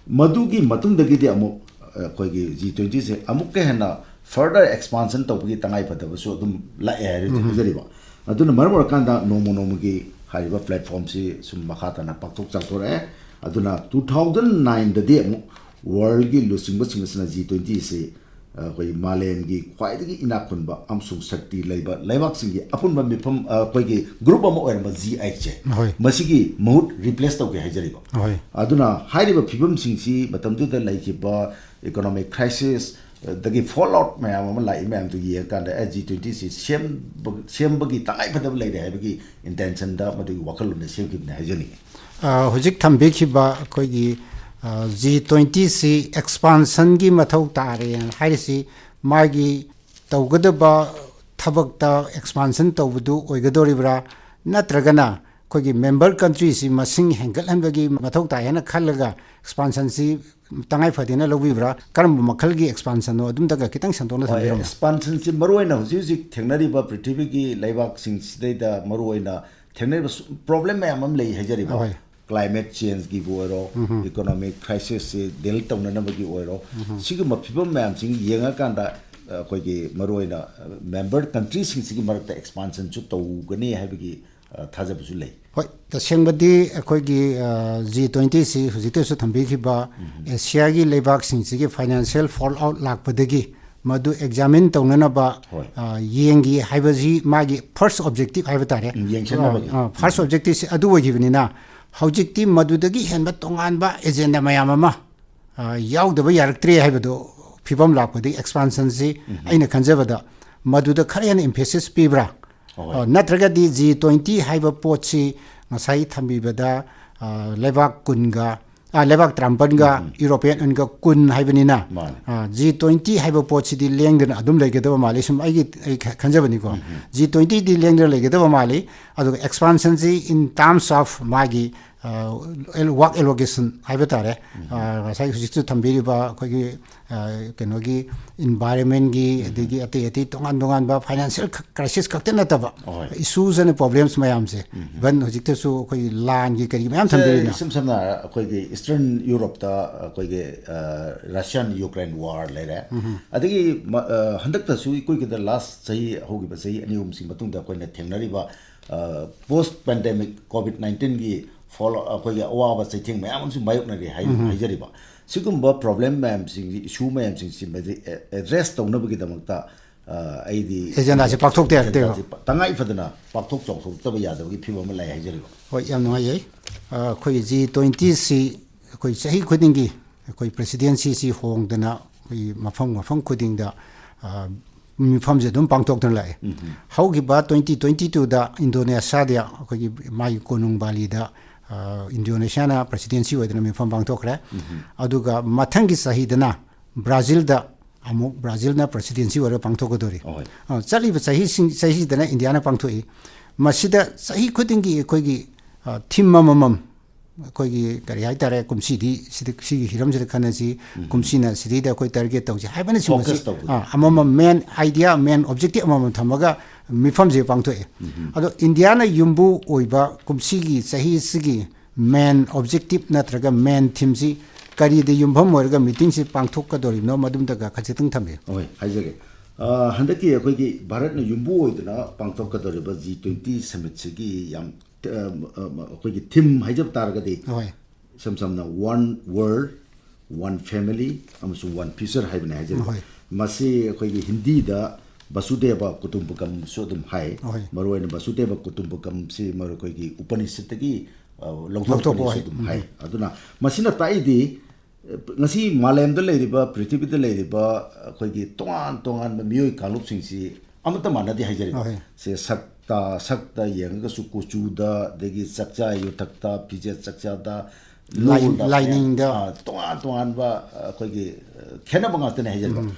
ꯃꯗꯨꯒꯤ ꯃꯇꯨꯡꯗꯒꯤꯗꯤ ꯑꯃꯨꯛ, ꯑ, ꯑꯩꯈꯣꯏꯒꯤ ꯖꯤ ꯇ꯭ꯋꯦꯟꯇꯤꯁꯦ ꯑꯃꯨꯛꯀ ꯍꯦꯟꯅ further expansion ꯇꯧꯕꯒꯤ ꯇꯉꯥꯏ ꯐꯗꯕꯁꯨ ꯑꯗꯨꯝ ꯂꯥꯛꯑꯦ ꯍꯥꯏꯔ ꯍꯥꯏꯖꯔꯤꯕ꯫ ꯑꯗꯨꯅ ꯃꯔꯝ ꯑꯣꯏꯔꯀꯥꯟꯗ ꯅꯣꯡꯃ ꯅꯣꯡꯃꯒꯤ ꯍꯥꯏꯔꯤꯕ ꯄ꯭ꯂꯦꯠꯐꯣꯝꯁꯤ ꯁꯨꯝ ꯃꯈꯥ ꯇꯥꯅ ꯄꯥꯛꯊꯣꯛ ꯆꯥꯎꯊꯣꯔꯛꯑꯦ꯫ ꯑꯗꯨꯅ ꯇꯨ ꯊꯥꯎꯖꯟ ꯅꯥꯏꯟꯗꯗꯤ ꯑꯃꯨꯛ ꯋꯥꯔꯜꯒꯤ ꯂꯨꯆꯤꯡꯕꯁꯤꯡ ꯑꯁꯤꯅ ꯖꯤ ꯇ꯭ꯋꯦꯟꯇꯤꯁꯤ, ꯑ, ꯑꯩꯈꯣꯏꯒꯤ ꯃꯥꯂꯦꯝꯒꯤ ꯈ꯭ꯋꯥꯏꯗꯒꯤ ꯏꯅꯥꯛ ꯈꯨꯟꯕ ꯑꯃꯁꯨꯡ ꯁꯛꯇꯤ ꯂꯩꯕ ꯂꯩꯕꯥꯛꯁꯤꯡꯒꯤ ꯑꯄꯨꯟꯕ ꯃꯤꯐꯝ, ꯑ, ꯑꯩꯈꯣꯏꯒꯤ ꯒ꯭ꯔꯨꯞ ꯑꯃ ꯑꯣꯏꯔꯝꯕ ꯖꯤ ꯑꯩꯠꯁꯦ, ꯍꯣꯏ꯫ ꯃꯁꯤꯒꯤ ꯃꯍꯨꯠ ꯔꯤꯄ꯭ꯂꯦꯁ ꯇꯧꯒꯦ ꯍꯥꯏꯖꯔꯤꯕ꯫ ꯍꯣꯏ꯫ ꯑꯗꯨꯅ ꯍꯥꯏꯔꯤꯕ ꯐꯤꯕꯝꯁꯤꯡꯁꯤ ꯃꯇꯝꯗꯨꯗ ꯂꯩꯈꯤꯕ ꯏꯀꯣꯅꯣꯃꯤꯛ ꯀ꯭ꯔꯥꯏꯁꯤꯁ, ꯑꯗꯒꯤ ꯐꯣꯜ ꯑꯥꯎꯠ ꯃꯌꯥꯝ ꯑꯃ ꯂꯥꯛꯏ ꯃꯌꯥꯝꯗꯨ ꯌꯦꯡꯉꯀꯥꯟꯗ, ꯑꯦ, ꯖꯤ ꯇ꯭ꯋꯦꯟꯇꯤꯁꯤ ꯁꯦꯝꯕ-, ꯁꯦꯝꯕꯒꯤ ꯇꯉꯥꯏ ꯐꯗꯕ ꯂꯩꯔꯦ ꯍꯥꯏꯕꯒꯤ ꯏꯟꯇꯦꯟꯁꯟꯗ ꯃꯗꯨꯒꯤ ꯋꯥꯈꯜꯂꯣꯟꯗ ꯁꯦꯝꯈꯤꯕꯅꯤ ꯍꯥꯏꯖꯅꯤꯡꯉꯤ꯫ ꯑ, ꯍꯧꯖꯤꯛ ꯊꯝꯕꯤꯈꯤꯕ ꯑꯩꯈꯣꯏꯒꯤ, ꯑ, ꯖꯤ ꯇ꯭ꯋꯦꯟꯇꯤꯁꯤ ꯑꯦꯛꯁꯄꯥꯟꯁꯟꯒꯤ ꯃꯊꯧ ꯇꯥꯔꯦꯅ ꯍꯥꯏꯔꯤꯁꯤ, ꯃꯥꯒꯤ ꯇꯧꯒꯗꯕ ꯊꯕꯛꯇ ꯑꯦꯛꯁꯄꯥꯟꯁꯟ ꯇꯧꯕꯗꯨ ꯑꯣꯏꯒꯗꯧꯔꯤꯕ꯭ꯔꯥ, ꯅꯠꯇ꯭ꯔꯒꯅ ꯑꯩꯈꯣꯏꯒꯤ ꯃꯦꯝꯕꯔ ꯀꯟꯇ꯭ꯔꯤꯁꯤ ꯃꯁꯤꯡ ꯍꯦꯟꯒꯠꯍꯟꯕꯒꯤ ꯃꯊꯧ ꯇꯥꯏ ꯍꯥꯏꯅ ꯈꯜꯂꯒ ꯑꯦꯛꯁꯄꯥꯟꯁꯟꯁꯤ ꯇꯉꯥꯏ ꯐꯗꯦꯅ ꯂꯧꯕꯤꯕ꯭ꯔꯥ? ꯀꯔꯝꯕ ꯃꯈꯜꯒꯤ ꯑꯦꯛꯁꯄꯥꯟꯁꯟꯅꯣ? ꯑꯗꯨꯝꯇꯒ ꯈꯤꯇꯪ ꯁꯟꯗꯣꯛꯅ ꯍꯣꯏ, ꯊꯝꯕꯤꯔꯝꯃꯨ꯫ ꯑꯦꯛꯁꯄꯥꯟꯁꯟꯁꯤ ꯃꯔꯨꯑꯣꯏꯅ ꯍꯧꯖꯤꯛ ꯍꯧꯖꯤꯛ ꯊꯦꯡꯅꯔꯤꯕ ꯄ꯭ꯔꯤꯊꯤꯕꯤꯒꯤ ꯂꯩꯕꯥꯛꯁꯤꯡꯁꯤꯗꯩꯗ ꯃꯔꯨꯑꯣꯏꯅ ꯊꯦꯡꯅꯔꯤꯕ ꯁꯨ-, ꯄ꯭ꯔꯣꯕ꯭ꯂꯦꯝ ꯃꯌꯥꯝ ꯑꯃ ꯂꯩ ꯍꯥꯏꯖꯔꯤꯕ꯫ ꯍꯣꯏ꯫ ꯀ꯭ꯂꯥꯏꯃꯦꯠ ꯆꯦꯟꯖꯀꯤꯕꯨ ꯑꯣꯏꯔꯣ, ꯎꯝ꯫ ꯏꯀꯣꯅꯣꯃꯤꯛ ꯀ꯭ꯔꯥꯏꯁꯤꯁꯁꯤ ꯗꯤꯜ ꯇꯧꯅꯅꯕꯒꯤ ꯑꯣꯏꯔꯣ, ꯎꯝ꯫ ꯁꯤꯒꯨꯝꯕ ꯐꯤꯕꯝ ꯃꯌꯥꯝꯁꯤꯡ ꯌꯦꯡꯉꯀꯥꯟꯗ, ꯑ, ꯑꯩꯈꯣꯏꯒꯤ ꯃꯔꯨꯑꯣꯏꯅ, ꯑ, ꯃꯦꯝꯕꯔ ꯀꯟꯇ꯭ꯔꯤꯁꯤꯡꯁꯤꯒꯤ ꯃꯔꯛꯇ ꯑꯦꯛꯁꯄꯥꯟꯁꯟꯁꯨ ꯇꯧꯒꯅꯤ ꯍꯥꯏꯕꯒꯤ, ꯑ, ꯊꯥꯖꯕꯁꯨ ꯂꯩ꯫ ꯍꯣꯏ, ꯇꯁꯦꯡꯕꯗꯤ ꯑꯩꯈꯣꯏꯒꯤ, ꯑ, ꯖꯤ ꯇ꯭ꯋꯦꯟꯇꯤꯁꯤ ꯍꯧꯖꯤꯛꯇꯁꯨ ꯊꯝꯕꯤꯈꯤꯕ ꯎꯝ꯫ ꯑꯦꯁꯤꯌꯥꯒꯤ ꯂꯩꯕꯥꯛꯁꯤꯡꯁꯤꯒꯤ ꯐꯥꯏꯅꯥꯟꯁꯤꯌꯦꯜ ꯐꯣꯜ ꯑꯥꯎꯠ ꯂꯥꯛꯄꯗꯒꯤ ꯃꯗꯨ examine ꯇꯧꯅꯅꯕ ꯍꯣꯏ꯫ ꯑ, ꯌꯦꯡꯒꯦ ꯍꯥꯏꯕꯁꯤ ꯃꯥꯒꯤ first objective ꯍꯥꯏꯕ ꯇꯥꯔꯦ꯫ ꯎꯝ, ꯌꯦꯡꯁꯤꯟꯅꯕꯒꯤ꯫ ꯑ, first objectiveꯁꯤ ꯑꯗꯨ ꯑꯣꯏꯈꯤꯕꯅꯤꯅ, ꯍꯧꯖꯤꯛꯇꯤ ꯃꯗꯨꯗꯒꯤ ꯍꯦꯟꯕ ꯇꯣꯉꯥꯟꯕ agenda ꯃꯌꯥꯝ ꯑꯃ ꯑ, ꯌꯥꯎꯗꯕ ꯌꯥꯔꯛꯇ꯭ꯔꯦ ꯍꯥꯏꯕꯗꯣ, ꯐꯤꯕꯝ ꯂꯥꯛꯄꯗꯒꯤ expansionꯁꯤ ꯑꯩꯅ ꯈꯟꯖꯕꯗ ꯃꯗꯨꯗ ꯈꯔ ꯍꯦꯟꯅ emphasis ꯄꯤꯕ꯭ꯔꯥ? ꯍꯣꯏ꯫ ꯑ, ꯅꯠꯇ꯭ꯔꯒꯗꯤ G twenty ꯍꯥꯏꯕ ꯄꯣꯠꯁꯤ ꯉꯁꯥꯏ ꯊꯝꯕꯤꯕꯗ, ꯑ, ꯂꯩꯕꯥꯛ ꯀꯨꯟꯒ, ꯑ, ꯂꯩꯕꯥꯛ ꯇꯔꯥꯃꯥꯄꯟꯒ European Unionꯒ ꯀꯨꯟ ꯍꯥꯏꯕꯅꯤꯅ, ꯃꯥꯅꯤ꯫ ꯑ, G twenty ꯍꯥꯏꯕ ꯄꯣꯠꯁꯤꯗꯤ ꯂꯦꯡꯗꯅ ꯑꯗꯨꯝ ꯂꯩꯒꯗꯕ ꯃꯥꯜꯂꯤ, ꯁꯨꯝ ꯑꯩꯒꯤ, ꯑꯩ ꯈ-, ꯈꯟꯖꯕꯅꯤꯀꯣ꯫ G twentyꯗꯤ ꯂꯦꯡꯗꯅ ꯂꯩꯒꯗꯕ ꯃꯥꯜꯂꯤ꯫ ꯑꯗꯨꯒ expansionꯁꯤ in terms of ꯃꯥꯒꯤ, ꯑ, work allocation ꯍꯥꯏꯕ ꯇꯥꯔꯦ꯫ ꯑ, ꯉꯁꯥꯏ ꯍꯧꯖꯤꯛꯁꯨ ꯊꯝꯕꯤꯔꯤꯕ ꯑꯩꯈꯣꯏꯒꯤ, ꯑ, ꯀꯩꯅꯣꯒꯤ environmentꯒꯤ, ꯑꯗꯒꯤ ꯑꯇꯩ ꯑꯇꯩ ꯇꯣꯉꯥꯟ ꯇꯣꯉꯥꯟꯕ financial ꯈꯛ-, crisis ꯈꯛꯇ ꯅꯠꯇꯕ, ꯍꯣꯏ꯫ Issues and problems ꯃꯌꯥꯝꯁꯦ, even ꯍꯧꯖꯤꯛꯇꯁꯨ ꯑꯩꯈꯣꯏꯒꯤ ꯂꯥꯟꯒꯤ ꯀꯔꯤ ꯃꯌꯥꯝ ꯊꯝꯕꯤꯔꯤꯅ꯫ ꯏꯁꯝ ꯁꯝꯅ ꯍꯥꯏꯔ ꯑꯩꯈꯣꯏꯒꯤ Eastern Europeꯇ ꯑꯩꯈꯣꯏꯒꯤ, ꯑ, Russian Ukraine war ꯂꯩꯔꯦ꯫ ꯑꯗꯒꯤ ꯃ-, ꯑ, ꯍꯟꯗꯛꯇꯁꯨ ꯏꯀꯨꯏ ꯀꯨꯏꯗ last ꯆꯍꯤ, ꯍꯧꯈꯤꯕ ꯆꯍꯤ ꯑꯅꯤ ꯑꯍꯨꯝꯁꯤ ꯃꯇꯨꯡꯗ ꯑꯩꯈꯣꯏꯅ ꯊꯦꯡꯅꯔꯤꯕ, ꯑ, post pandemic COVID nineteenꯒꯤ follow, ꯑꯩꯈꯣꯏꯒꯤ ꯑꯋꯥꯕ ꯆꯩꯊꯦꯡ ꯃꯌꯥꯝ ꯑꯃꯁꯨ ꯃꯥꯌꯣꯛꯅꯔꯤ ꯍꯥꯏ-, ꯍꯥꯏꯖꯔꯤꯕ꯫ ꯁꯤꯒꯨꯝꯕ problem ꯃꯌꯥꯝꯁꯤꯡꯁꯤ, issue ꯃꯌꯥꯝꯁꯤꯡꯁꯤ ꯃꯗꯤ, ꯑ, address ꯇꯧꯅꯕꯒꯤꯗꯃꯛꯇ, ꯑ, ꯑꯩꯗꯤ Agendaꯁꯤ ꯄꯥꯡꯊꯣꯛꯇ ꯌꯥꯔꯛꯇꯦꯕ꯫ Agendaꯁꯤ ꯄ-, ꯇꯉꯥꯏ ꯐꯗꯅ ꯄꯥꯡꯊꯣꯛ ꯆꯥꯎꯊꯣꯛꯇꯕ ꯌꯥꯗꯕꯒꯤ ꯐꯤꯕꯝ ꯑꯃ ꯂꯥꯛꯑꯦ ꯍꯥꯏꯖꯔꯤꯕ꯫ ꯍꯣꯏ, ꯌꯥꯝ ꯅꯨꯡꯉꯥꯏꯖꯩ꯫ ꯑ, ꯑꯩꯈꯣꯏꯒꯤ G twentyꯁꯤ ꯑꯩꯈꯣꯏ ꯆꯍꯤ ꯈꯨꯗꯤꯡꯒꯤ ꯑꯩꯈꯣꯏ presidencyꯁꯤ ꯍꯣꯡꯗꯅ ꯑꯩꯈꯣꯏ ꯃꯐꯝ ꯃꯐꯝ ꯈꯨꯗꯤꯡꯗ, ꯑ, ꯃꯤꯐꯝꯁꯦ ꯑꯗꯨꯝ ꯄꯥꯡꯊꯣꯛꯇꯨꯅ ꯂꯥꯛꯑꯦ꯫ ꯍꯧꯈꯤꯕ twenty twenty twoꯗ Indonesiaꯗ ꯑꯩꯈꯣꯏꯒꯤ ꯃꯥꯒꯤ ꯀꯣꯅꯨꯡ ꯕꯥꯂꯤꯗ, ꯑ, Indonesiaꯅ presidency ꯑꯣꯏꯗꯅ ꯃꯤꯐꯝ ꯄꯥꯡꯊꯣꯛꯈ꯭ꯔꯦ꯫ ꯑꯗꯨꯒ ꯃꯊꯪꯒꯤ ꯆꯍꯤꯗꯅ Brazilꯗ ꯑꯃꯨꯛ Brazilꯅ presidency ꯑꯣꯏꯔꯒ ꯄꯥꯡꯊꯣꯛꯀꯗꯧꯔꯤ꯫ ꯑꯍꯣꯏ꯫ ꯑ, ꯆꯠꯂꯤꯕ ꯆꯍꯤꯁꯤꯡ, ꯆꯍꯤꯁꯤꯗꯅ Indiaꯅ ꯄꯥꯡꯊꯣꯛꯏ꯫ ꯃꯁꯤꯗ ꯆꯍꯤ ꯈꯨꯗꯤꯡꯒꯤ ꯑꯩꯈꯣꯏꯒꯤ, ꯑ, theme ꯑꯃꯃꯝ, ꯑꯩꯈꯣꯏꯒꯤ ꯀꯔꯤ ꯍꯥꯏꯇꯥꯔꯦ, ꯀꯨꯝꯁꯤꯗꯤ ꯁꯤꯗ, ꯁꯤꯒꯤ ꯍꯤꯔꯝꯁꯤꯗ ꯈꯟꯅꯁꯤ, ꯀꯨꯝꯁꯤꯅ ꯁꯤꯗꯩꯗ ꯑꯩꯈꯣꯏ target ꯇꯧꯁꯤ ꯍꯥꯏꯕꯅꯆꯤꯡꯕꯁꯤ, Focus ꯇꯧꯕꯗꯣ꯫ ꯑ, ꯑꯃꯃꯝ main idea, main objective ꯑꯃꯃꯝ ꯊꯝꯃꯒ ꯃꯤꯐꯝꯁꯦ ꯄꯥꯡꯊꯣꯛꯑꯦ꯫ ꯑꯗꯣ Indiaꯅ ꯌꯨꯝꯕꯨ ꯑꯣꯏꯕ ꯀꯨꯝꯁꯤꯒꯤ ꯆꯍꯤꯁꯤꯒꯤ main objective ꯅꯠꯇ꯭ꯔꯒ main themeꯁꯤ ꯀꯔꯤꯗ ꯌꯨꯝꯐꯝ ꯑꯣꯏꯔꯒ meetingꯁꯤ ꯄꯥꯡꯊꯣꯛꯀꯗꯧꯔꯤꯕꯅꯣ, ꯃꯗꯨꯝꯇꯒ ꯈꯖꯤꯛꯇꯪ ꯊꯝꯕꯤꯌꯨ꯫ ꯍꯣꯏ, ꯍꯥꯏꯖꯒꯦ꯫ ꯑ, ꯍꯟꯗꯛꯀꯤ ꯑꯩꯈꯣꯏꯒꯤ ꯚꯥꯔꯠꯅ ꯌꯨꯝꯕꯨ ꯑꯣꯏꯗꯨꯅ ꯄꯥꯡꯊꯣꯛꯀꯗꯧꯔꯤꯕ G twenty summitꯁꯤꯒꯤ ꯌꯥꯝ, ꯑ, ꯑ, ꯑꯩꯈꯣꯏꯒꯤ theme ꯍꯥꯏꯖꯕ ꯇꯥꯔꯒꯗꯤ, ꯍꯣꯏ꯫ ꯏꯁꯝ ꯁꯝꯅ One World, One Family ꯑꯃꯁꯨꯡ One Future ꯍꯥꯏꯕꯅꯦ ꯍꯥꯏꯖꯔꯤꯕ꯫ ꯍꯣꯏ꯫ ꯃꯁꯤ ꯑꯩꯈꯣꯏꯒꯤ ꯍꯤꯟꯗꯤꯗ ꯕꯁꯨꯗꯦꯕ ꯀꯨꯇꯨꯝꯕꯀꯝꯁꯨ ꯑꯗꯨꯝ ꯍꯥꯏ꯫ ꯍꯣꯏ꯫ ꯃꯔꯨꯑꯣꯏꯅ ꯕꯁꯨꯗꯦꯕ ꯀꯨꯇꯨꯝꯕꯀꯝꯁꯤ ꯃꯔꯨ ꯑꯩꯈꯣꯏꯒꯤ ꯎꯄꯅꯤꯁꯠꯇꯒꯤ, ꯑ, ꯂꯧꯊꯣꯛꯄ ꯂꯧꯊꯣꯛꯄꯅꯤꯁꯨ ꯍꯣꯏ꯫ ꯑꯗꯨꯝ ꯍꯥꯏ꯫ ꯑꯗꯨꯅ ꯃꯁꯤꯅ ꯇꯥꯛꯏꯗꯤ, ꯑ, ꯉꯁꯤ ꯃꯥꯂꯦꯝꯗ ꯂꯩꯔꯤꯕ, ꯄ꯭ꯔꯤꯊꯤꯕꯤꯗ ꯂꯩꯔꯤꯕ ꯑꯩꯈꯣꯏꯒꯤ ꯇꯣꯉꯥꯟ ꯇꯣꯉꯥꯟꯕ ꯃꯤꯑꯣꯏ ꯀꯥꯡꯂꯨꯞꯁꯤꯡꯁꯤ ꯑꯃꯠꯇ ꯃꯥꯟꯅꯗꯦ ꯍꯥꯏꯖꯔꯤꯕ꯫ ꯍꯣꯏ꯫ ꯁꯦ ꯁꯛꯇ, ꯁꯛꯇ ꯌꯦꯡꯉꯒꯁꯨ ꯀꯨꯆꯨꯗ, ꯑꯗꯒꯤ ꯆꯥꯛꯆꯥ ꯌꯨꯊꯛꯇ, ꯐꯤꯖꯦꯠ ꯆꯥꯛꯆꯥꯗ, ꯂꯥꯏ-, ꯂꯣꯜꯗ, ꯂꯥꯏꯅꯤꯡꯗ꯫ ꯑ, ꯇꯣꯉꯥꯟ ꯇꯣꯉꯥꯟꯕ ꯑꯩꯈꯣꯏꯒꯤ, ꯑ, ꯈꯦꯠꯅꯕ ꯉꯥꯛꯇꯅꯦ ꯍꯥꯏꯖꯔꯤꯕ꯫ ꯎꯝ꯫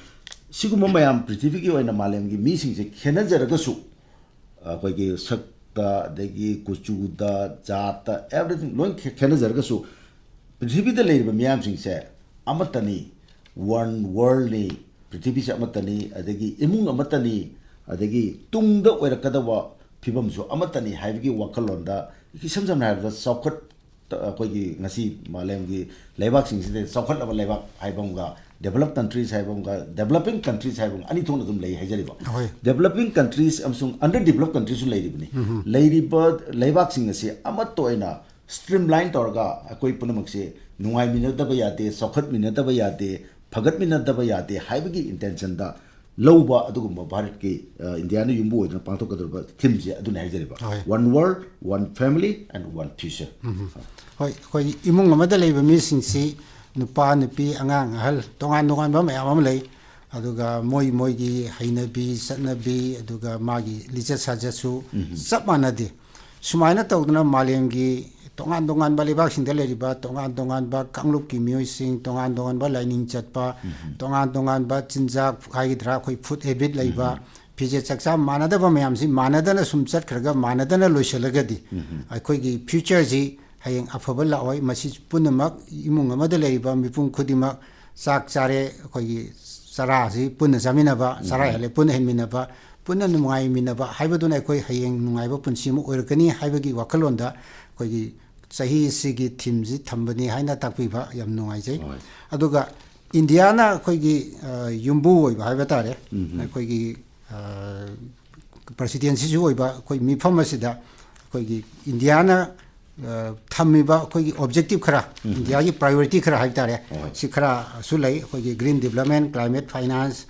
ꯁꯤꯒꯨꯝꯕ ꯃꯌꯥꯝ ꯄ꯭ꯔꯤꯊꯤꯕꯤꯒꯤ ꯑꯣꯏꯅ ꯃꯥꯂꯦꯝꯒꯤ ꯃꯤꯁꯤꯡꯁꯦ ꯈꯦꯠꯅꯖꯔꯒꯁꯨ, ꯑꯩꯈꯣꯏꯒꯤ ꯁꯛꯇ, ꯑꯗꯒꯤ ꯀꯨꯆꯨꯗ, ꯖꯥꯠꯇ, everything ꯂꯣꯏ ꯈꯦ-, ꯈꯦꯠꯅꯖꯔꯒꯁꯨ, ꯄ꯭ꯔꯤꯊꯤꯕꯤꯗ ꯂꯩꯔꯤꯕ ꯃꯤꯌꯥꯝꯁꯤꯡꯁꯦ ꯑꯃꯠꯇꯅꯤ, one worldꯅꯤ, ꯄ꯭ꯔꯤꯊꯤꯕꯤꯁꯦ ꯑꯃꯠꯇꯅꯤ, ꯑꯗꯒꯤ ꯏꯃꯨꯡ ꯑꯃꯠꯇꯅꯤ, ꯑꯗꯒꯤ ꯇꯨꯡꯗ ꯑꯣꯏꯔꯛꯀꯗꯕ ꯐꯤꯕꯝꯁꯨ ꯑꯃꯠꯇꯅꯤ ꯍꯥꯏꯕꯒꯤ ꯋꯥꯈꯜꯂꯣꯟꯗ, ꯏꯁꯝ ꯁꯝꯅ ꯍꯥꯏꯔꯕꯗ, ꯆꯥꯎꯈꯠ ꯑꯩꯈꯣꯏꯒꯤ ꯉꯁꯤ ꯃꯥꯂꯦꯝꯒꯤ ꯂꯩꯕꯥꯛꯁꯤꯡꯁꯤꯗ ꯆꯥꯎꯈꯠꯂꯕ ꯂꯩꯕꯥꯛ ꯍꯥꯏꯕ ꯑꯃꯒ, developed countries ꯍꯥꯏꯕ ꯑꯃꯒ, developing countries ꯍꯥꯏꯕ ꯑꯃꯒ, ꯑꯅꯤ ꯊꯣꯛꯅ ꯑꯗꯨꯝ ꯂꯩ ꯍꯥꯏꯖꯔꯤꯕ꯫ ꯍꯣꯏ꯫ Developing countries ꯑꯃꯁꯨꯡ under developed countries ꯁꯨ ꯂꯩꯔꯤꯕꯅꯤ꯫ ꯂꯩꯔꯤꯕ ꯂꯩꯕꯥꯛꯁꯤꯡ ꯑꯁꯤ ꯑꯃꯠꯇ ꯑꯣꯏꯅ streamline ꯇꯧꯔꯒ ꯑꯩꯈꯣꯏ ꯄꯨꯝꯅꯃꯛꯁꯦ ꯅꯨꯡꯉꯥꯏꯃꯤꯟꯅꯗꯕ ꯌꯥꯗꯦ, ꯆꯥꯎꯈꯠꯃꯤꯟꯅꯗꯕ ꯌꯥꯗꯦ, ꯐꯒꯠꯃꯤꯟꯅꯗꯕ ꯌꯥꯗꯦ ꯍꯥꯏꯕꯒꯤ intention ꯗ ꯂꯧꯕ ꯑꯗꯨꯒꯨꯝꯕ ꯚꯥꯔꯠꯀꯤ, ꯑ, ꯏꯟꯗꯤꯌꯥꯅ ꯌꯨꯝꯕꯨ ꯑꯣꯏꯗꯨꯅ ꯄꯥꯡꯊꯣꯛꯀꯗꯧꯔꯤꯕ theme ꯁꯦ ꯑꯗꯨꯅꯤ ꯍꯥꯏꯖꯔꯤꯕ꯫ ꯍꯣꯏ꯫ One world, one family and one future꯫ ꯍꯣꯏ, ꯑꯩꯈꯣꯏ ꯏꯃꯨꯡ ꯑꯃꯗ ꯂꯩꯕ ꯃꯤꯁꯤꯡꯁꯤ ꯅꯨꯄꯥ, ꯅꯨꯄꯤ, ꯑꯉꯥꯡ, ꯑꯍꯜ, ꯇꯣꯉꯥꯟ ꯇꯣꯉꯥꯟꯕ ꯃꯌꯥꯝ ꯑꯃ ꯂꯩ꯫ ꯑꯗꯨꯒ ꯃꯣꯏ ꯃꯣꯏꯒꯤ ꯍꯩꯅꯕꯤ, ꯆꯠꯅꯕꯤ, ꯑꯗꯨꯒ ꯃꯥꯒꯤ ꯂꯤꯆꯠ ꯁꯥꯖꯠꯁꯨ ꯆꯞ ꯃꯥꯟꯅꯗꯦ꯫ ꯁꯨꯃꯥꯏꯅ ꯇꯧꯗꯅ ꯃꯥꯂꯦꯝꯒꯤ ꯇꯣꯉꯥꯟ ꯇꯣꯉꯥꯟꯕ ꯂꯩꯕꯥꯛꯁꯤꯡꯗ ꯂꯩꯔꯤꯕ ꯇꯣꯉꯥꯟ ꯇꯣꯉꯥꯟꯕ ꯀꯥꯡꯂꯨꯞꯀꯤ ꯃꯤꯑꯣꯏꯁꯤꯡ, ꯇꯣꯉꯥꯟ ꯇꯣꯉꯥꯟꯕ ꯂꯥꯏꯅꯤꯡ ꯆꯠꯄ, ꯇꯣꯉꯥꯟ ꯇꯣꯉꯥꯟꯕ ꯆꯤꯟꯖꯥꯛ ꯍꯥꯏꯒꯗ꯭ꯔꯥ, ꯑꯩꯈꯣꯏ food habit ꯂꯩꯕ, ꯐꯤꯖꯦꯠ ꯆꯥꯛꯆꯥ ꯃꯥꯟꯅꯗꯕ ꯃꯌꯥꯝꯁꯤ ꯃꯥꯟꯅꯗꯅ ꯁꯨꯝ ꯆꯠꯈ꯭ꯔꯒ ꯃꯥꯟꯅꯗꯅ ꯂꯣꯏꯁꯤꯜꯂꯒꯗꯤ ꯑꯩꯈꯣꯏꯒꯤ future ꯁꯤ ꯍꯌꯦꯡ ꯑꯐꯕ ꯂꯥꯛꯑꯣꯏ꯫ ꯃꯁꯤ ꯄꯨꯝꯅꯃꯛ ꯏꯃꯨꯡ ꯑꯃꯗ ꯂꯩꯔꯤꯕ ꯃꯤꯄꯨꯝ ꯈꯨꯗꯤꯡꯃꯛ ꯆꯥꯛ ꯆꯥꯔꯦ, ꯑꯩꯈꯣꯏꯒꯤ ꯆꯔꯥꯁꯤ ꯄꯨꯟꯅ ꯆꯥꯃꯤꯟꯅꯕ, ꯆꯔꯥ ꯍꯦꯜꯂꯦ ꯄꯨꯟꯅ ꯍꯦꯟꯃꯤꯟꯅꯕ, ꯄꯨꯟꯅ ꯅꯨꯡꯉꯥꯏꯃꯤꯟꯅꯕ ꯍꯥꯏꯕꯗꯨꯅ ꯑꯩꯈꯣꯏ ꯍꯌꯦꯡ ꯅꯨꯡꯉꯥꯏꯕ ꯄꯨꯟꯁꯤ ꯑꯃ ꯑꯣꯏꯔꯛꯀꯅꯤ ꯍꯥꯏꯕꯒꯤ ꯋꯥꯈꯜꯂꯣꯟꯗ ꯑꯩꯈꯣꯏꯒꯤ ꯆꯍꯤ ꯑꯁꯤꯒꯤ theme ꯁꯤ ꯊꯝꯕꯅꯤ ꯍꯥꯏꯅ ꯇꯥꯛꯄꯤꯕ ꯌꯥꯝ ꯅꯨꯡꯉꯥꯏꯖꯩ꯫ ꯍꯣꯏ꯫ ꯑꯗꯨꯒ ꯏꯟꯗꯤꯌꯥꯅ ꯑꯩꯈꯣꯏꯒꯤ, ꯑ, ꯌꯨꯝꯕꯨ ꯑꯣꯏꯕ ꯍꯥꯏꯕ ꯇꯥꯔꯦ, ꯑꯩꯈꯣꯏꯒꯤ, ꯑ, presidency ꯁꯨ ꯑꯣꯏꯕ ꯑꯩꯈꯣꯏ ꯃꯤꯐꯝ ꯑꯁꯤꯗ ꯑꯩꯈꯣꯏꯒꯤ ꯏꯟꯗꯤꯌꯥꯅ ꯊꯝꯃꯤꯕ ꯑꯩꯈꯣꯏꯒꯤ ꯑꯣꯕꯖꯦꯛꯇꯤꯞ ꯈꯔ, ꯏꯟꯗꯤꯌꯥꯒꯤ ꯄ꯭ꯔꯥꯏꯌꯣꯔꯤꯇꯤ ꯈꯔ ꯍꯥꯏꯕ ꯇꯥꯔꯦ, ꯁꯤ ꯈꯔꯁꯨ ꯂꯩ꯫ ꯑꯩꯈꯣꯏꯒꯤ ꯒ꯭ꯔꯤꯟ ꯗꯤꯕꯂꯞꯃꯦꯟ, ꯀ꯭ꯂꯥꯏꯃꯦꯠ ꯐꯥꯏꯅꯥꯟꯁ,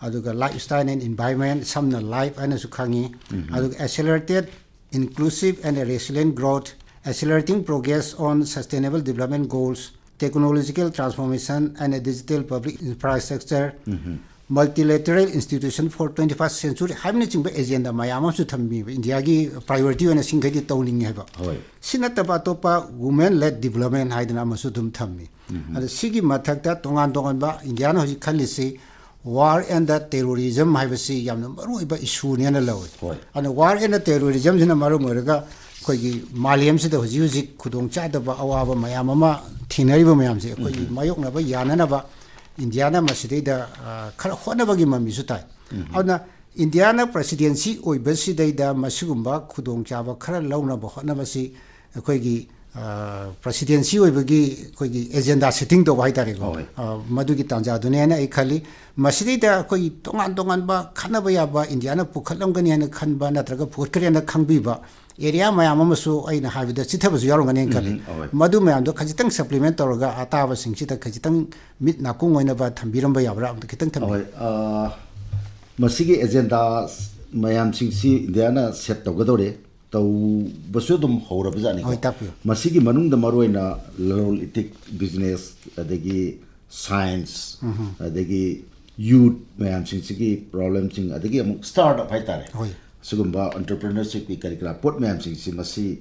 ꯑꯗꯨꯒ ꯂꯥꯏꯐ ꯁ꯭ꯇꯥꯏꯜ ꯑꯦꯟ ꯏꯟꯚꯥꯏꯔꯟꯃꯦꯟ, ꯁꯝꯅ ꯂꯥꯏꯐ ꯍꯥꯏꯅꯁꯨ ꯈꯪꯉꯤ꯫ ꯑꯗꯨꯒ accelerated inclusive and resilient growth, accelerating progress on sustainable development goals, technological transformation and a digital public infrastructure, multilateral institution for twenty-first century ꯍꯥꯏꯕꯅꯆꯤꯡꯕ agenda ꯃꯌꯥꯝ ꯑꯃꯁꯨ ꯊꯝꯕꯤꯕ, ꯏꯟꯗꯤꯌꯥꯒꯤ ꯄ꯭ꯔꯥꯏꯌꯣꯔꯤꯇꯤ ꯑꯣꯏꯅ ꯁꯤꯡꯈꯩꯗꯤ ꯇꯧꯅꯤꯡꯉꯤ ꯍꯥꯏꯕ꯫ ꯁꯤ ꯅꯠꯇꯕ ꯑꯇꯣꯞꯄ women led development ꯍꯥꯏꯗꯅ ꯑꯃꯁꯨ ꯑꯗꯨꯝ ꯊꯝꯃꯤ꯫ ꯑꯗ ꯁꯤꯒꯤ ꯃꯊꯛꯇ ꯇꯣꯉꯥꯟ ꯇꯣꯉꯥꯟꯕ ꯏꯟꯗꯤꯌꯥꯅ ꯍꯧꯖꯤꯛ ꯈꯜꯂꯤꯁꯤ war and the terrorism ꯍꯥꯏꯕꯁꯤ ꯌꯥꯝꯅ ꯃꯔꯨꯑꯣꯏꯕ ꯏꯁꯨꯅꯦꯅ ꯂꯧꯏ꯫ ꯑꯗꯨꯅ war and the terrorismꯁꯤꯅ ꯃꯔꯝ ꯑꯣꯏꯔꯒ ꯑꯩꯈꯣꯏꯒꯤ ꯃꯥꯂꯦꯝꯁꯤꯗ ꯍꯧꯖꯤꯛ ꯍꯧꯖꯤꯛ ꯈꯨꯗꯣꯡꯆꯥꯗꯕ ꯑꯋꯥꯕ ꯃꯌꯥꯝ ꯑꯃ ꯊꯦꯡꯅꯔꯤꯕ ꯃꯌꯥꯝꯁꯦ ꯑꯩꯈꯣꯏꯒꯤ ꯃꯥꯌꯣꯛꯅꯕ ꯌꯥꯅꯅꯕ ꯏꯟꯗꯤꯌꯥꯅ ꯃꯁꯤꯗꯩꯗ, ꯑ, ꯈꯔ ꯍꯣꯠꯅꯕꯒꯤ ꯃꯃꯤꯁꯨ ꯇꯥꯏ꯫ ꯑꯗꯨꯅ ꯏꯟꯗꯤꯌꯥꯅ ꯄ꯭ꯔꯦꯁꯤꯗꯦꯟꯁꯤ ꯑꯣꯏꯕꯁꯤꯗꯩꯗ ꯃꯁꯤꯒꯨꯝꯕ ꯈꯨꯗꯣꯡꯆꯥꯕ ꯈꯔ ꯂꯧꯅꯕ ꯍꯣꯠꯅꯕꯁꯤ ꯑꯩꯈꯣꯏꯒꯤ, ꯑ, ꯄ꯭ꯔꯦꯁꯤꯗꯦꯟꯁꯤ ꯑꯣꯏꯕꯒꯤ ꯑꯩꯈꯣꯏꯒꯤ ꯑꯦꯖꯦꯟꯗꯥ ꯁꯦꯇꯤꯡ ꯇꯧꯕ ꯍꯥꯏꯇꯥꯔꯦꯀꯣ꯫ ꯑ, ꯃꯗꯨꯒꯤ ꯇꯥꯟꯖꯥꯗꯨꯅꯦꯅ ꯑꯩ ꯈꯜꯂꯤ꯫ ꯃꯁꯤꯗꯩꯗ ꯑꯩꯈꯣꯏꯒꯤ ꯇꯣꯉꯥꯟ ꯇꯣꯉꯥꯟꯕ ꯈꯟꯅꯕ ꯌꯥꯕ ꯏꯟꯗꯤꯌꯥꯅ ꯄꯨꯈꯠꯂꯝꯒꯅꯤ ꯍꯥꯏꯅ ꯈꯟꯕ ꯅꯠꯇ꯭ꯔꯒ ꯄꯨꯈꯠꯈ꯭ꯔꯦꯅ ꯈꯪꯕꯤꯕ ꯑꯦꯔꯤꯌꯥ ꯃꯌꯥꯝ ꯑꯃꯁꯨ ꯑꯩꯅ ꯍꯥꯏꯕꯗ ꯆꯤꯊꯕꯁꯨ ꯌꯥꯎꯔꯝꯒꯅꯤ ꯍꯥꯏꯅ ꯈꯜꯂꯤ꯫ ꯃꯗꯨ ꯃꯌꯥꯝꯗꯣ ꯈꯖꯤꯛꯇꯪ ꯁꯄ꯭ꯂꯤꯃꯦꯟ ꯇꯧꯔꯒ ꯑꯇꯥꯕꯁꯤꯡꯁꯤꯗ ꯈꯖꯤꯛꯇꯪ ꯃꯤꯠ ꯅꯥꯀꯣꯡ ꯑꯣꯏꯅꯕ ꯊꯝꯕꯤꯔꯝꯕ ꯌꯥꯕ꯭ꯔꯥ? ꯑꯝꯇ ꯈꯤꯇꯪ ꯊꯝꯕꯤꯌꯨ꯫ ꯑꯍꯣꯏ, ꯑ, ꯃꯁꯤꯒꯤ ꯑꯦꯖꯦꯟꯗꯥ ꯃꯌꯥꯝꯁꯤꯡꯁꯤ ꯏꯟꯗꯤꯌꯥꯅ ꯁꯦꯠ ꯇꯧꯒꯗꯧꯔꯦ, ꯇꯧꯕꯁꯨ ꯑꯗꯨꯝ ꯍꯧꯔꯕꯖꯥꯠꯅꯤꯀꯣ꯫ ꯍꯣꯏ, ꯇꯥꯛꯄꯤꯌꯨ꯫ ꯃꯁꯤꯒꯤ ꯃꯅꯨꯡꯗ ꯃꯔꯨꯑꯣꯏꯅ ꯂꯂꯣꯟ ꯏꯇꯤꯛ, ꯕꯤꯖꯤꯅꯦꯁ, ꯑꯗꯒꯤ ꯁꯥꯏꯟꯁ, ꯑꯗꯒꯤ ꯌꯨꯠ ꯃꯌꯥꯝꯁꯤꯡꯁꯤꯒꯤ ꯄ꯭ꯔꯣꯕ꯭ꯂꯦꯝꯁꯤꯡ, ꯑꯗꯒꯤ ꯑꯃꯨꯛ ꯁ꯭ꯇꯥꯔꯠ ꯑꯞ ꯍꯥꯏꯇꯥꯔꯦ꯫ ꯍꯣꯏ꯫ ꯁꯤꯒꯨꯝꯕ ꯑꯣꯟꯇꯔꯄ꯭ꯔꯤꯅꯔꯁꯤꯞꯀꯤ ꯀꯔꯤ ꯀꯔꯥ ꯄꯣꯠ ꯃꯌꯥꯝꯁꯤꯡꯁꯤ ꯃꯁꯤ,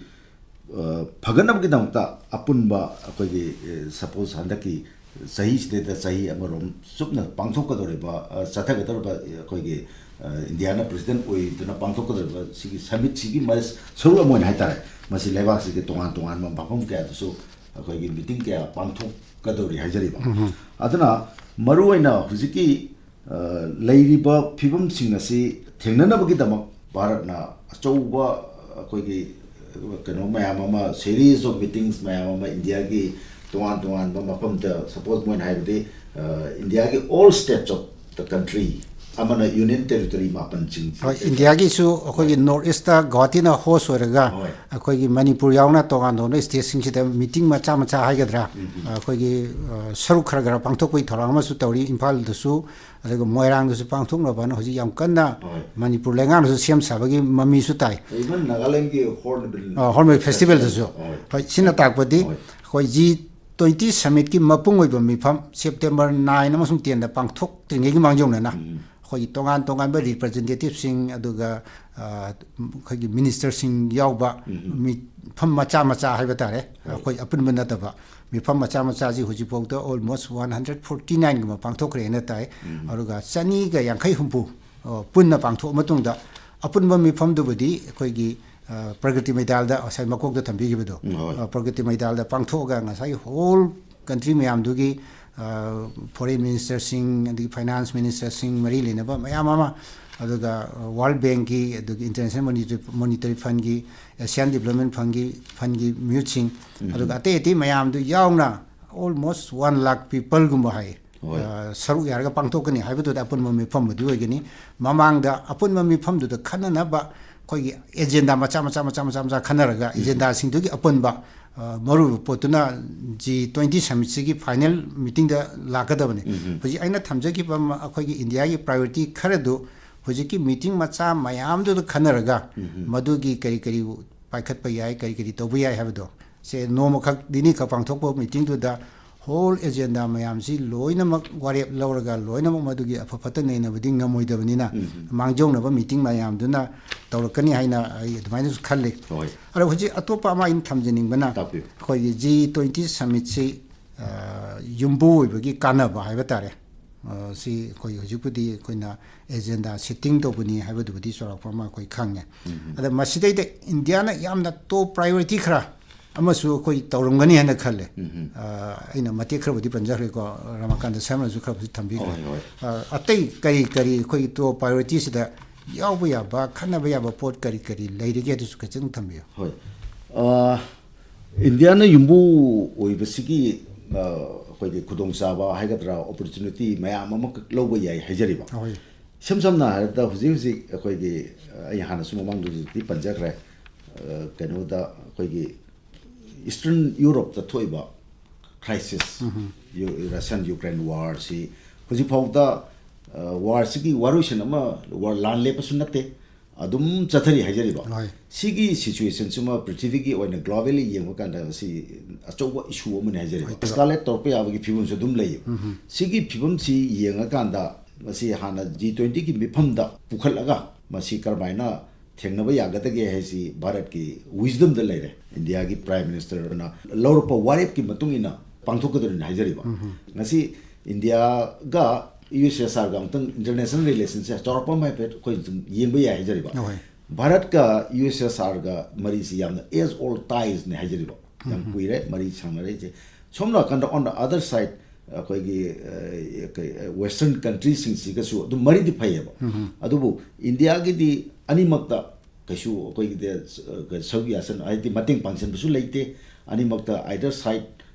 ꯑ, ꯐꯒꯠꯅꯕꯒꯤꯗꯃꯛꯇ ꯑꯄꯨꯟꯕ ꯑꯩꯈꯣꯏꯒꯤ, ꯑ, ꯁꯄꯣꯁ ꯍꯟꯗꯛꯀꯤ ꯆꯍꯤꯁꯤꯗꯩꯗ ꯆꯍꯤ ꯑꯃꯔꯣꯝ ꯆꯨꯞꯅ ꯄꯥꯡꯊꯣꯛꯀꯗꯧꯔꯤꯕ, ꯑ, ꯆꯠꯊꯒꯗꯧꯔꯤꯕ ꯑꯩꯈꯣꯏꯒꯤ, ꯑ, ꯏꯟꯗꯤꯌꯥꯅ ꯄ꯭ꯔꯦꯁꯤꯗꯦꯟ ꯑꯣꯏꯗꯨꯅ ꯄꯥꯡꯊꯣꯛꯀꯗꯧꯔꯤꯕ ꯁꯤꯒꯤ ꯁꯃꯤꯠꯁꯤꯒꯤ ꯃ-, ꯁꯔꯨꯛ ꯑꯃ ꯑꯣꯏꯅ ꯍꯥꯏꯇꯥꯔꯦ, ꯃꯁꯤ ꯂꯩꯕꯥꯛꯁꯤꯒꯤ ꯇꯣꯉꯥꯟ ꯇꯣꯉꯥꯟꯕ ꯃꯐꯝ ꯀꯌꯥꯗꯁꯨ ꯑꯩꯈꯣꯏꯒꯤ ꯃꯤꯇꯤꯡ ꯀꯌꯥ ꯄꯥꯡꯊꯣꯛꯀꯗꯧꯔꯤ ꯍꯥꯏꯖꯔꯤꯕ꯫ ꯑꯗꯨꯅ ꯃꯔꯨꯑꯣꯏꯅ ꯍꯧꯖꯤꯛꯀꯤ, ꯑ, ꯂꯩꯔꯤꯕ ꯐꯤꯕꯝꯁꯤꯡ ꯑꯁꯤ ꯊꯦꯡꯅꯅꯕꯒꯤꯗꯃꯛ ꯚꯥꯔꯠꯅ ꯑꯆꯧꯕ ꯑꯩꯈꯣꯏꯒꯤ, ꯑ, ꯀꯩꯅꯣ ꯃꯌꯥꯝ ꯑꯃ, series of meetings ꯃꯌꯥꯝ ꯑꯃ ꯏꯟꯗꯤꯌꯥꯒꯤ ꯇꯣꯉꯥꯟ ꯇꯣꯉꯥꯟꯕ ꯃꯐꯝꯗ, ꯁꯄꯣꯁ ꯃꯣꯏꯅ ꯍꯥꯏꯕꯗꯤ, ꯑ, ꯏꯟꯗꯤꯌꯥꯒꯤ all states of the country ꯑꯃꯅ ꯌꯨꯅꯤꯌꯟ ꯇꯦꯔꯤꯇꯣꯔꯤ ꯃꯥꯄꯟꯁꯤꯡꯁꯦ꯫ ꯍꯣꯏ, ꯏꯟꯗꯤꯌꯥꯒꯤꯁꯨ ꯑꯩꯈꯣꯏꯒꯤ ꯅꯣꯔꯠ ꯏꯁꯇ ꯒꯨꯋꯥꯍꯥꯇꯤꯅ ꯍꯣꯁ ꯑꯣꯏꯔꯒ ꯍꯣꯏ꯫ ꯑꯩꯈꯣꯏꯒꯤ ꯃꯅꯤꯄꯨꯔ ꯌꯥꯎꯅ ꯇꯣꯉꯥꯟ ꯇꯣꯉꯥꯟꯕ ꯁ꯭ꯇꯦꯠꯁꯤꯡꯁꯤꯗ ꯃꯤꯇꯤꯡ ꯃꯆꯥ ꯃꯆꯥ ꯍꯥꯏꯒꯗ꯭ꯔꯥ, ꯑꯩꯈꯣꯏꯒꯤ ꯑ, ꯁꯔꯨꯛ ꯈꯔ ꯈꯔ ꯄꯥꯡꯊꯣꯛꯄꯒꯤ ꯊꯧꯔꯥꯡ ꯑꯃꯁꯨ ꯇꯧꯔꯤ꯫ ꯏꯝꯐꯥꯜꯗꯁꯨ ꯑꯗꯨꯒ ꯃꯣꯏꯔꯥꯡꯗꯁꯨ ꯄꯥꯡꯊꯣꯛꯅꯕꯅ ꯍꯧꯖꯤꯛ ꯌꯥꯝ ꯀꯟꯅ ꯍꯣꯏ꯫ ꯃꯅꯤꯄꯨꯔ ꯂꯩꯉꯥꯛꯅꯁꯨ ꯁꯦꯝ ꯁꯥꯕꯒꯤ ꯃꯃꯤꯁꯨ ꯇꯥꯏ꯫ Even ꯅꯥꯒꯥꯂꯦꯟꯒꯤ ꯍꯣꯔꯟꯕꯤꯜ ꯑ, ꯍꯣꯔꯟꯕꯤꯜ ꯐꯦꯁꯇꯤꯚꯦꯜꯗꯁꯨ꯫ ꯍꯣꯏ꯫ ꯍꯣꯏ, ꯁꯤꯅ ꯇꯥꯛꯄꯗꯤ ꯍꯣꯏ꯫ ꯑꯩꯈꯣꯏ ꯖꯤ ꯇ꯭ꯋꯦꯟꯇꯤ ꯁꯃꯤꯠꯀꯤ ꯃꯄꯨꯡ ꯑꯣꯏꯕ ꯃꯤꯐꯝ ꯁꯦꯞꯇꯦꯝꯕꯔ ꯅꯥꯏꯟ ꯑꯃꯁꯨꯡ ꯇꯦꯟꯗ ꯄꯥꯡꯊꯣꯛꯇ꯭ꯔꯤꯉꯩꯒꯤ ꯃꯥꯡꯖꯧꯅꯅ ꯑꯩꯈꯣꯏꯒꯤ ꯇꯣꯉꯥꯟ ꯇꯣꯉꯥꯟꯕ ꯔꯤꯄ꯭ꯔꯖꯦꯟꯇꯦꯇꯤꯚꯁꯤꯡ, ꯑꯗꯨꯒ ꯑ, ꯑꯩꯈꯣꯏꯒꯤ ꯃꯤꯅꯤꯁꯇꯔꯁꯤꯡ ꯌꯥꯎꯕ ꯃꯤꯐꯝ ꯃꯆꯥ ꯃꯆꯥ ꯍꯥꯏꯕ ꯇꯥꯔꯦ, ꯑꯩꯈꯣꯏ ꯑꯄꯨꯟꯕ ꯅꯠꯇꯕ ꯃꯤꯐꯝ ꯃꯆꯥ ꯃꯆꯥꯁꯤ ꯍꯧꯖꯤꯛꯐꯥꯎꯗ almost ꯋꯥꯟ ꯍꯟꯗ꯭ꯔꯦꯠ ꯐꯣꯔꯇꯤ ꯅꯥꯏꯟꯒꯨꯝꯕ ꯄꯥꯡꯊꯣꯛꯈ꯭ꯔꯦꯅ ꯇꯥꯏ꯫ ꯑꯗꯨꯒ ꯆꯅꯤꯒ ꯌꯥꯡꯈꯩ ꯍꯨꯝꯐꯨ, ꯑ, ꯄꯨꯟꯅ ꯄꯥꯡꯊꯣꯛꯑ ꯃꯇꯨꯡꯗ ꯑꯄꯨꯟꯕ ꯃꯤꯐꯝꯗꯨꯕꯨꯗꯤ ꯑꯩꯈꯣꯏꯒꯤ ꯑ, ꯄ꯭ꯔꯒꯇꯤ ꯃꯩꯗꯥꯜꯗ ꯉꯁꯥꯏ ꯃꯀꯣꯛꯇ ꯊꯝꯕꯤꯈꯤꯕꯗꯣ, ꯎꯝ, ꯍꯣꯏ꯫ ꯑ, ꯄ꯭ꯔꯒꯇꯤ ꯃꯩꯗꯥꯜꯗ ꯄꯥꯡꯊꯣꯛꯑꯒ ꯉꯁꯥꯏꯒꯤ ꯍꯣꯜ ꯀꯟꯇ꯭ꯔꯤ ꯃꯌꯥꯝꯗꯨꯒꯤ, ꯑ, ꯐꯣꯔꯦꯟ ꯃꯤꯅꯤꯁꯇꯔꯁꯤꯡ, ꯑꯗꯒꯤ ꯐꯥꯏꯅꯥꯟꯁ ꯃꯤꯅꯤꯁꯇꯔꯁꯤꯡ, ꯃꯔꯤ ꯂꯩꯅꯕ ꯃꯌꯥꯝ ꯑꯃ, ꯑꯗꯨꯒ, ꯑ, ꯋꯥꯔꯜ ꯕꯦꯡꯛꯀꯤ, ꯑꯗꯒꯤ ꯏꯟꯇꯔꯅꯦꯁꯅꯦꯜ ꯃꯣꯅꯤꯇꯔꯤ, ꯃꯣꯅꯤꯇꯔꯤ ꯐꯟꯒꯤ, ꯑꯦꯁꯤꯌꯥꯟ ꯗꯤꯕꯂꯞꯃꯦꯟ ꯐꯟꯒꯤ, ꯐꯟꯒꯤ ꯃꯤꯍꯨꯠꯁꯤꯡ, ꯑꯗꯨꯒ ꯑꯇꯩ ꯑꯇꯩ ꯃꯌꯥꯝꯗꯨ ꯌꯥꯎꯅ almost one lakh peopleꯒꯨꯝꯕ ꯍꯥꯏ, ꯍꯣꯏ꯫ ꯑ, ꯁꯔꯨꯛ ꯌꯥꯔꯒ ꯄꯥꯡꯊꯣꯛꯀꯅꯤ ꯍꯥꯏꯕꯗꯨꯗ ꯑꯄꯨꯟꯕ ꯃꯤꯐꯝꯕꯨꯗꯤ ꯑꯣꯏꯒꯅꯤ꯫ ꯃꯃꯥꯡꯗ ꯑꯄꯨꯟꯕ ꯃꯤꯐꯝꯗꯨꯗ ꯈꯟꯅꯅꯕ ꯑꯩꯈꯣꯏꯒꯤ ꯑꯦꯖꯦꯟꯗꯥ ꯃꯆꯥ ꯃꯆꯥ ꯃꯆꯥ ꯃꯆꯥ ꯃꯆꯥ ꯈꯟꯅꯔꯒ ꯑꯦꯖꯦꯟꯗꯥꯁꯤꯡꯗꯨꯒꯤ ꯑꯄꯨꯟꯕ, ꯑ, ꯃꯔꯨꯑꯣꯏꯕ ꯄꯣꯠꯇꯨꯅ ꯖꯤ ꯇ꯭ꯋꯦꯟꯇꯤ ꯁꯃꯤꯠꯁꯤꯒꯤ ꯐꯥꯏꯅꯦꯜ ꯃꯤꯇꯤꯡꯗ ꯂꯥꯛꯀꯗꯕꯅꯤ꯫ ꯍꯧꯖꯤꯛ ꯑꯩꯅ ꯊꯝꯖꯈꯤꯕ ꯑꯃ ꯑꯩꯈꯣꯏꯒꯤ ꯏꯟꯗꯤꯌꯥꯒꯤ ꯄ꯭ꯔꯥꯏꯌꯣꯔꯤꯇꯤ ꯈꯔꯗꯨ ꯍꯧꯖꯤꯛꯀꯤ ꯃꯤꯇꯤꯡ ꯃꯆꯥ ꯃꯌꯥꯝꯗꯨꯗ ꯈꯟꯅꯔꯒ ꯃꯗꯨꯒꯤ ꯀꯔꯤ ꯀꯔꯤ ꯄꯥꯏꯈꯠꯄ ꯌꯥꯏ, ꯀꯔꯤ ꯀꯔꯤ ꯇꯧꯕ ꯌꯥꯏ ꯍꯥꯏꯕꯗꯣ꯫ ꯁꯦ ꯅꯣꯡꯃꯈꯛ ꯅꯤꯅꯤꯈꯛ ꯄꯥꯡꯊꯣꯛꯄ ꯃꯤꯇꯤꯡꯗꯨꯗ ꯍꯣꯜ ꯑꯦꯖꯦꯟꯗꯥ ꯃꯌꯥꯝꯁꯤ ꯂꯣꯏꯅꯃꯛ ꯋꯥꯔꯦꯞ ꯂꯧꯔꯒ ꯂꯣꯏꯅꯃꯛ ꯃꯗꯨꯒꯤ ꯑꯐ ꯐꯠꯇ ꯅꯩꯅꯕꯗꯤ ꯉꯝꯃꯣꯏꯗꯕꯅꯤꯅ ꯃꯥꯡꯖꯧꯅꯕ ꯃꯤꯇꯤꯡ ꯃꯌꯥꯝꯗꯨꯅ ꯇꯧꯔꯛꯀꯅꯤ ꯍꯥꯏꯅ ꯑꯩ ꯑꯗꯨꯃꯥꯏꯅꯁꯨ ꯈꯜꯂꯤ꯫ ꯍꯣꯏ꯫ ꯑꯗꯣ ꯍꯧꯖꯤꯛ ꯑꯇꯣꯞꯄ ꯑꯃ ꯑꯩꯅ ꯊꯝꯖꯅꯤꯡꯕꯅ ꯇꯥꯛꯄꯤꯌꯨ꯫ ꯑꯩꯈꯣꯏꯒꯤ ꯖꯤ ꯇ꯭ꯋꯦꯟꯇꯤ ꯁꯃꯤꯠꯁꯤ, ꯑ, ꯌꯨꯝꯕꯨ ꯑꯣꯏꯕꯒꯤ ꯀꯥꯟꯅꯕ ꯍꯥꯏꯕ ꯇꯥꯔꯦ꯫ ꯑ, ꯁꯤ ꯑꯩꯈꯣꯏ ꯍꯧꯖꯤꯛꯄꯨꯗꯤ ꯑꯩꯈꯣꯏꯅ ꯑꯦꯖꯦꯟꯗꯥ ꯁꯤꯠꯇꯤꯡ ꯇꯧꯕꯅꯤ ꯍꯥꯏꯕꯗꯨꯕꯨꯗꯤ ꯆꯥꯎꯔꯥꯛꯄ ꯑꯃ ꯑꯩꯈꯣꯏ ꯈꯪꯉꯦ꯫ ꯑꯗ ꯃꯁꯤꯗꯩꯗ ꯏꯟꯗꯤꯌꯥꯅ ꯌꯥꯝꯅ ꯇꯣꯞ ꯄ꯭ꯔꯥꯏꯌꯣꯔꯤꯇꯤ ꯈꯔ ꯑꯃꯁꯨ ꯑꯩꯈꯣꯏ ꯇꯧꯔꯝꯒꯅꯤ ꯍꯥꯏꯅ ꯈꯜꯂꯦ꯫ ꯑ, ꯑꯩꯅ ꯃꯇꯦꯛ ꯈꯔꯕꯨꯗꯤ ꯄꯟꯖꯈ꯭ꯔꯦꯀꯣ, ꯔꯥꯃꯥꯀꯥꯟꯇ ꯁꯔꯃꯅꯁꯨ ꯈꯔꯕꯨꯗꯤ ꯊꯝꯕꯤꯈ꯭ꯔꯦ꯫ ꯍꯣꯏ, ꯍꯣꯏ꯫ ꯑ, ꯑꯇꯩ ꯀꯔꯤ ꯀꯔꯤ ꯑꯩꯈꯣꯏꯒꯤ ꯇꯣꯞ ꯄ꯭ꯔꯥꯏꯌꯣꯔꯤꯇꯤꯁꯤꯗ ꯌꯥꯎꯕ ꯌꯥꯕ, ꯈꯟꯅꯕ ꯌꯥꯕ ꯄꯣꯠ ꯀꯔꯤ ꯀꯔꯤ ꯂꯩꯔꯤꯒꯦ, ꯑꯗꯨꯁꯨ ꯈꯤꯇꯪ ꯊꯝꯕꯤꯌꯨ꯫ ꯍꯣꯏ꯫ ꯑ, ꯏꯟꯗꯤꯌꯥꯅ ꯌꯨꯝꯕꯨ ꯑꯣꯏꯕꯁꯤꯒꯤ, ꯑ, ꯑꯩꯈꯣꯏꯒꯤ ꯈꯨꯗꯣꯡꯆꯥꯕ ꯍꯥꯏꯒꯗ꯭ꯔꯥ, ꯑꯣꯄꯣꯔꯆꯨꯅꯤꯇꯤ ꯃꯌꯥꯝ ꯑꯃꯈꯛ ꯂꯧꯕ ꯌꯥꯏ ꯍꯥꯏꯖꯔꯤꯕ꯫ ꯍꯣꯏ꯫ ꯏꯁꯝ ꯁꯝꯅ ꯍꯥꯏꯔꯕꯗ, ꯍꯧꯖꯤꯛ ꯍꯧꯖꯤꯛ ꯑꯩꯈꯣꯏꯒꯤ, ꯑꯩ ꯍꯥꯟꯅꯁꯨ ꯃꯃꯥꯡꯗꯁꯨ ꯄꯟꯖꯈ꯭ꯔꯦ, ꯑ, ꯀꯩꯅꯣꯗ ꯑꯩꯈꯣꯏꯒꯤ Eastern Europe ꯇ ꯊꯣꯛꯏꯕ crisis, ꯌꯨ-, Russian Ukraine war ꯁꯤ ꯍꯧꯖꯤꯛꯐꯥꯎꯗ, ꯑ, war ꯁꯤꯒꯤ ꯋꯥꯔꯣꯏꯁꯤꯟ ꯑꯃ, war, ꯂꯥꯟ ꯂꯦꯞꯄꯁꯨ ꯅꯠꯇꯦ, ꯑꯗꯨꯝ ꯆꯠꯊꯔꯤ ꯍꯥꯏꯖꯔꯤꯕ꯫ ꯍꯣꯏ꯫ ꯁꯤꯒꯤ situation ꯁꯤꯃ ꯄ꯭ꯔꯤꯊꯤꯕꯤꯒꯤ ꯑꯣꯏꯅ globally ꯌꯦꯡꯕ ꯀꯥꯟꯗ ꯃꯁꯤ ꯑꯆꯧꯕ issue ꯑꯃꯅꯤ ꯍꯥꯏꯖꯔꯤꯕ꯫ ꯍꯣꯏ꯫ Escalate ꯇꯧꯔꯛꯄ ꯌꯥꯕꯒꯤ ꯐꯤꯕꯝꯁꯨ ꯑꯗꯨꯝ ꯂꯩꯌꯦꯕ꯫ ꯁꯤꯒꯤ ꯐꯤꯕꯝꯁꯤ ꯌꯦꯡꯉꯀꯥꯟꯗ ꯃꯁꯤ ꯍꯥꯟꯅ G twenty ꯒꯤ ꯃꯤꯐꯝꯗ ꯄꯨꯈꯠꯂꯒ ꯃꯁꯤ ꯀꯔꯝꯍꯥꯏꯅ ꯊꯦꯡꯅꯕ ꯌꯥꯒꯗꯒꯦ ꯍꯥꯏꯁꯤ ꯚꯥꯔꯠꯀꯤ wisdom ꯗ ꯂꯩꯔꯦ꯫ ꯏꯟꯗꯤꯌꯥꯒꯤ Prime Minister ꯅ ꯂꯧꯔꯛꯄ ꯋꯥꯔꯦꯞꯀꯤ ꯃꯇꯨꯡ ꯏꯟꯅ ꯄꯥꯡꯊꯣꯛꯀꯗꯧꯔꯤꯅꯤ ꯍꯥꯏꯖꯔꯤꯕ꯫ ꯉꯁꯤ ꯏꯟꯗꯤꯌꯥꯒ USSR ꯒ ꯑꯃꯨꯛꯇꯪ international relation ꯁꯦ ꯆꯥꯎꯔꯥꯛꯄ ꯑꯃ ꯍꯥꯏꯐꯦꯠ ꯑꯩꯈꯣꯏ ꯁꯨꯝ ꯌꯦꯡꯕ ꯌꯥꯏ ꯍꯥꯏꯖꯔꯤꯕ꯫ ꯍꯣꯏ꯫ ꯚꯥꯔꯠꯀ USSR ꯒ ꯃꯔꯤꯁꯤ ꯌꯥꯝꯅ age old ties ꯅꯤ ꯍꯥꯏꯖꯔꯤꯕ꯫ ꯌꯥꯝ ꯀꯨꯏꯔꯦ ꯃꯔꯤ ꯁꯥꯡꯅꯔꯛꯏꯁꯦ꯫ ꯁꯣꯝ ꯅꯥꯀꯟꯗ on the other side ꯑꯩꯈꯣꯏꯒꯤ, ꯑ, ꯀꯩ, ꯑ, Western country ꯁꯤꯡꯁꯤꯒꯁꯨ ꯑꯗꯨꯝ ꯃꯔꯤꯗꯤ ꯐꯩꯌꯦꯕ꯫ ꯑꯗꯨꯕꯨ ꯏꯟꯗꯤꯌꯥꯒꯤꯗꯤ ꯑꯅꯤꯃꯛꯇ ꯀꯩꯁꯨ ꯑꯩꯈꯣꯏꯒꯤꯗꯤ, ꯑ, ꯁꯔꯨꯛ ꯌꯥꯁꯟ, ꯍꯥꯏꯗꯤ ꯃꯇꯦꯡ ꯄꯥꯡꯁꯤꯟꯕꯁꯨ ꯂꯩꯇꯦ, ꯑꯅꯤꯃꯛꯇ either side